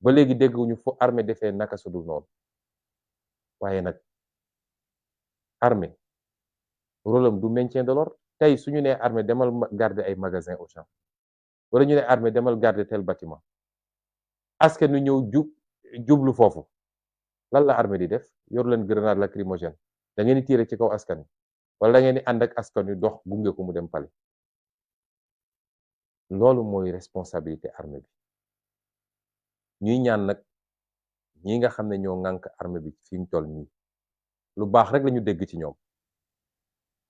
ba léegi dégg guñu fu armée defee naka sudul noonu waaye nag armée rôle am du maintien de l'ordre tey suñu nee armée demal garder ay magasin au champ wala ñu ne armée demal garder tel bâtiment askan wi ñëw jublu foofu lan la armée di def yor leen grenade lacrymogène da ngeen di tirer ci kaw askan wi wala da ngeen di ànd ak askan wi dox gunge ko mu dem pale loolu mooy responsabilité armée bi ñuy ñaan nag ñi nga xam ne ñoo ŋànk armée bi fi mu toll nii lu baax rek lañu dégg ci ñoom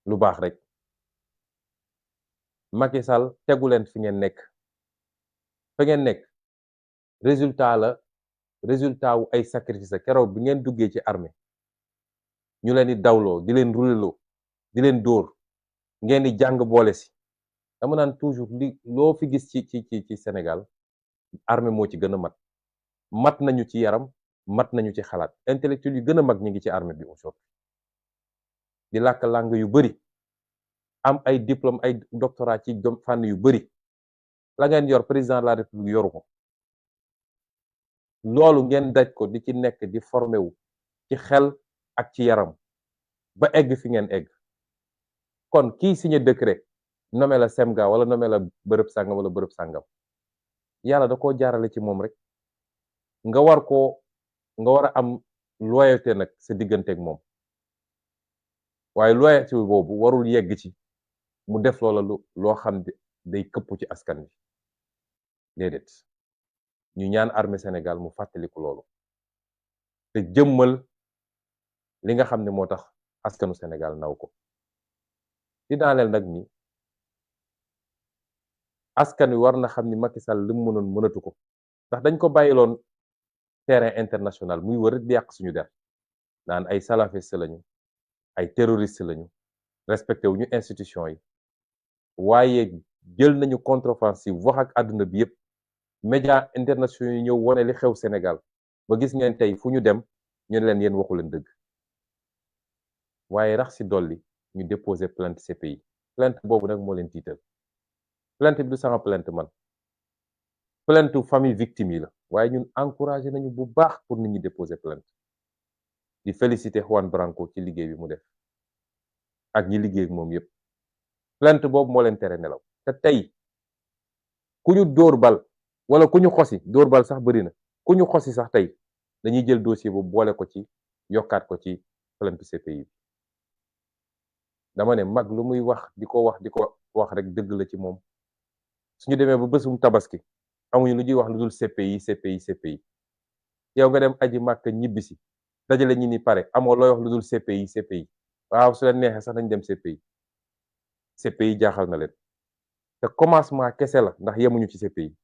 lu baax rek Macky Sall tegu leen fi ngeen nekk fa ngeen nekk résultat wu ay sacrifice keroog bi ngeen duggee ci armée ñu leen di dawloo di leen ruleloo di leen dóor ngeen di jàng boole si dama naan toujours li loo fi gis ci Sénégal armée moo ci gën a mat nañu ci yaram mat nañu ci xalaat intellectuel yu gën a mag ñi ngi ci armée bi aujourd'hui di làkk langue yu bari am ay diplôme ay doctorat ci fànn yu bari la ngeen yor président de la république yoru ko loolu ngeen daj ko di ci nekk di formé wu ci xel ak ci yaram ba egg fi ngeen egg kon kii signé décret nommé la semga wala nommé la bërëb sàngam wala bërëb sàngam yàlla da koo jaarale ci moom rek nga war a am loyauté nag sa diggante ak moom waaye loyauté boobu warul yegg ci mu def loola loo xam day këpp ci askan wi déedéet ñu ñaan armée Sénégal mu fàttaliku loolu te jëmmal li nga xam ne moo tax askanu Sénégal naw ko di daaneel nag ni askan wi war na xam ni Macky Sall li mu mënoon mënatu ko ndax dañ ko bàyyiloon terrain international muy wër di yàq suñu der naan ay salafiste lañu ay terroriste lañu respecté wuñu institution yi waaye jël nañu contre-offensive wax ak àdduna bi yépp média internationaux yi ñëw wone li xew Sénégal ba gis ngeen tey fu ñu dem ñu ne leen yéen waxu leen dëgg waaye rax ci dolli ñu déposer plainte CPI plainte boobu nag moo leen tiital plainte bi du sama plainte man plainte famille victime yi la waaye ñun encouragé nañu bu baax pour nit ñi déposer plainte di féliciter Juan Branco ci liggéey bi mu def ak ñi liggéey ak moom yépp plainte boobu moo leen tere nelaw te tey ku ñu dóor bal wala ku ñu xosi dóor bal sax bari na ku ñu xosi sax tey dañuy jël dossier boobu boole ko ci yokkaat ko ci plainte CPI bi dama ne mag lu muy wax di ko wax rek dëgg la ci moom suñu demee ba bésum tabaski amuñu lu ñuy wax lu dul CPI yow nga dem aji màkk ñibbisi dajale ñi ni pare amoo looy wax lu dul CPI waaw su leen neexee sax nañ dem CPI jaaxal na leen te commencement kese la ndax yemuñu ci CPI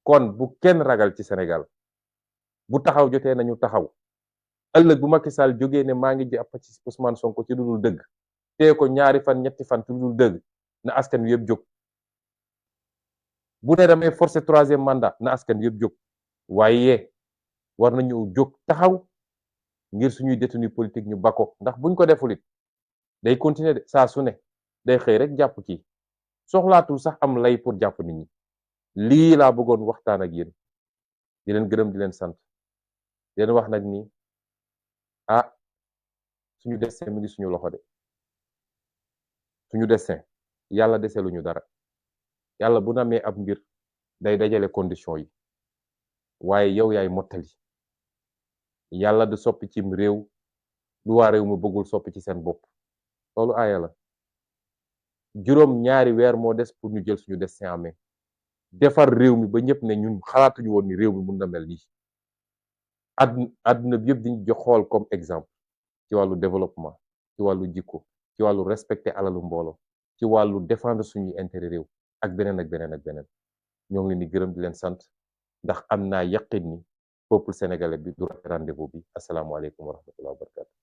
kon bu kenn ragal ci Sénégal bu taxaw jotee nañu taxaw ëllëg bu Macky Sall jógee ne maa ngi jàpp ci Ousmane Sonko ci lu dul dëgg téye ko ñaari fan ñetti fan ci lu dul dëgg na askan wi yëpp jóg bu ne damay forcer troisième mandat na askan wi yëpp jóg waaye war nañu jóg taxaw ngir suñuy détenu politique ñu bako ndax buñ ko deful it day continuer de saa su ne day xëy rek jàpp kii soxlaatul sax am lay pour jàpp nit ñi lii laa bëggoon waxtaan ak yéen di leen gërëm di leen sant di leen wax nag ni suñu destin mi ngi suñu loxo de suñu destin yàlla deseluñu dara yàlla bu namee ab mbir day dajale condition yi waaye yow yaay mottali yàlla du soppi cim réew lu waa réew mu bëggul soppi ci seen bopp loolu aaya la juróom ñaari weer moo des pour ñu jël suñu destin en main defar réew mi ba ñëpp ne ñun xalaatuñu woon ni réew mi mun na mel nii àdduna bi yëpp diñu jox xool comme exemple ci wàllu développement, ci wàllu jikko, ci wàllu respecter alalu mbooloo, ci wàllu défendre suñuy intérêt réew ak beneen ak beneen ak beneen. ñoo ngi leen di gërëm di leen sant ndax am naa yaqin ni peuple sénégalais bi du raté rendez-vous bi. Asalaamaaleykum wa rahmatulah wa barakatu.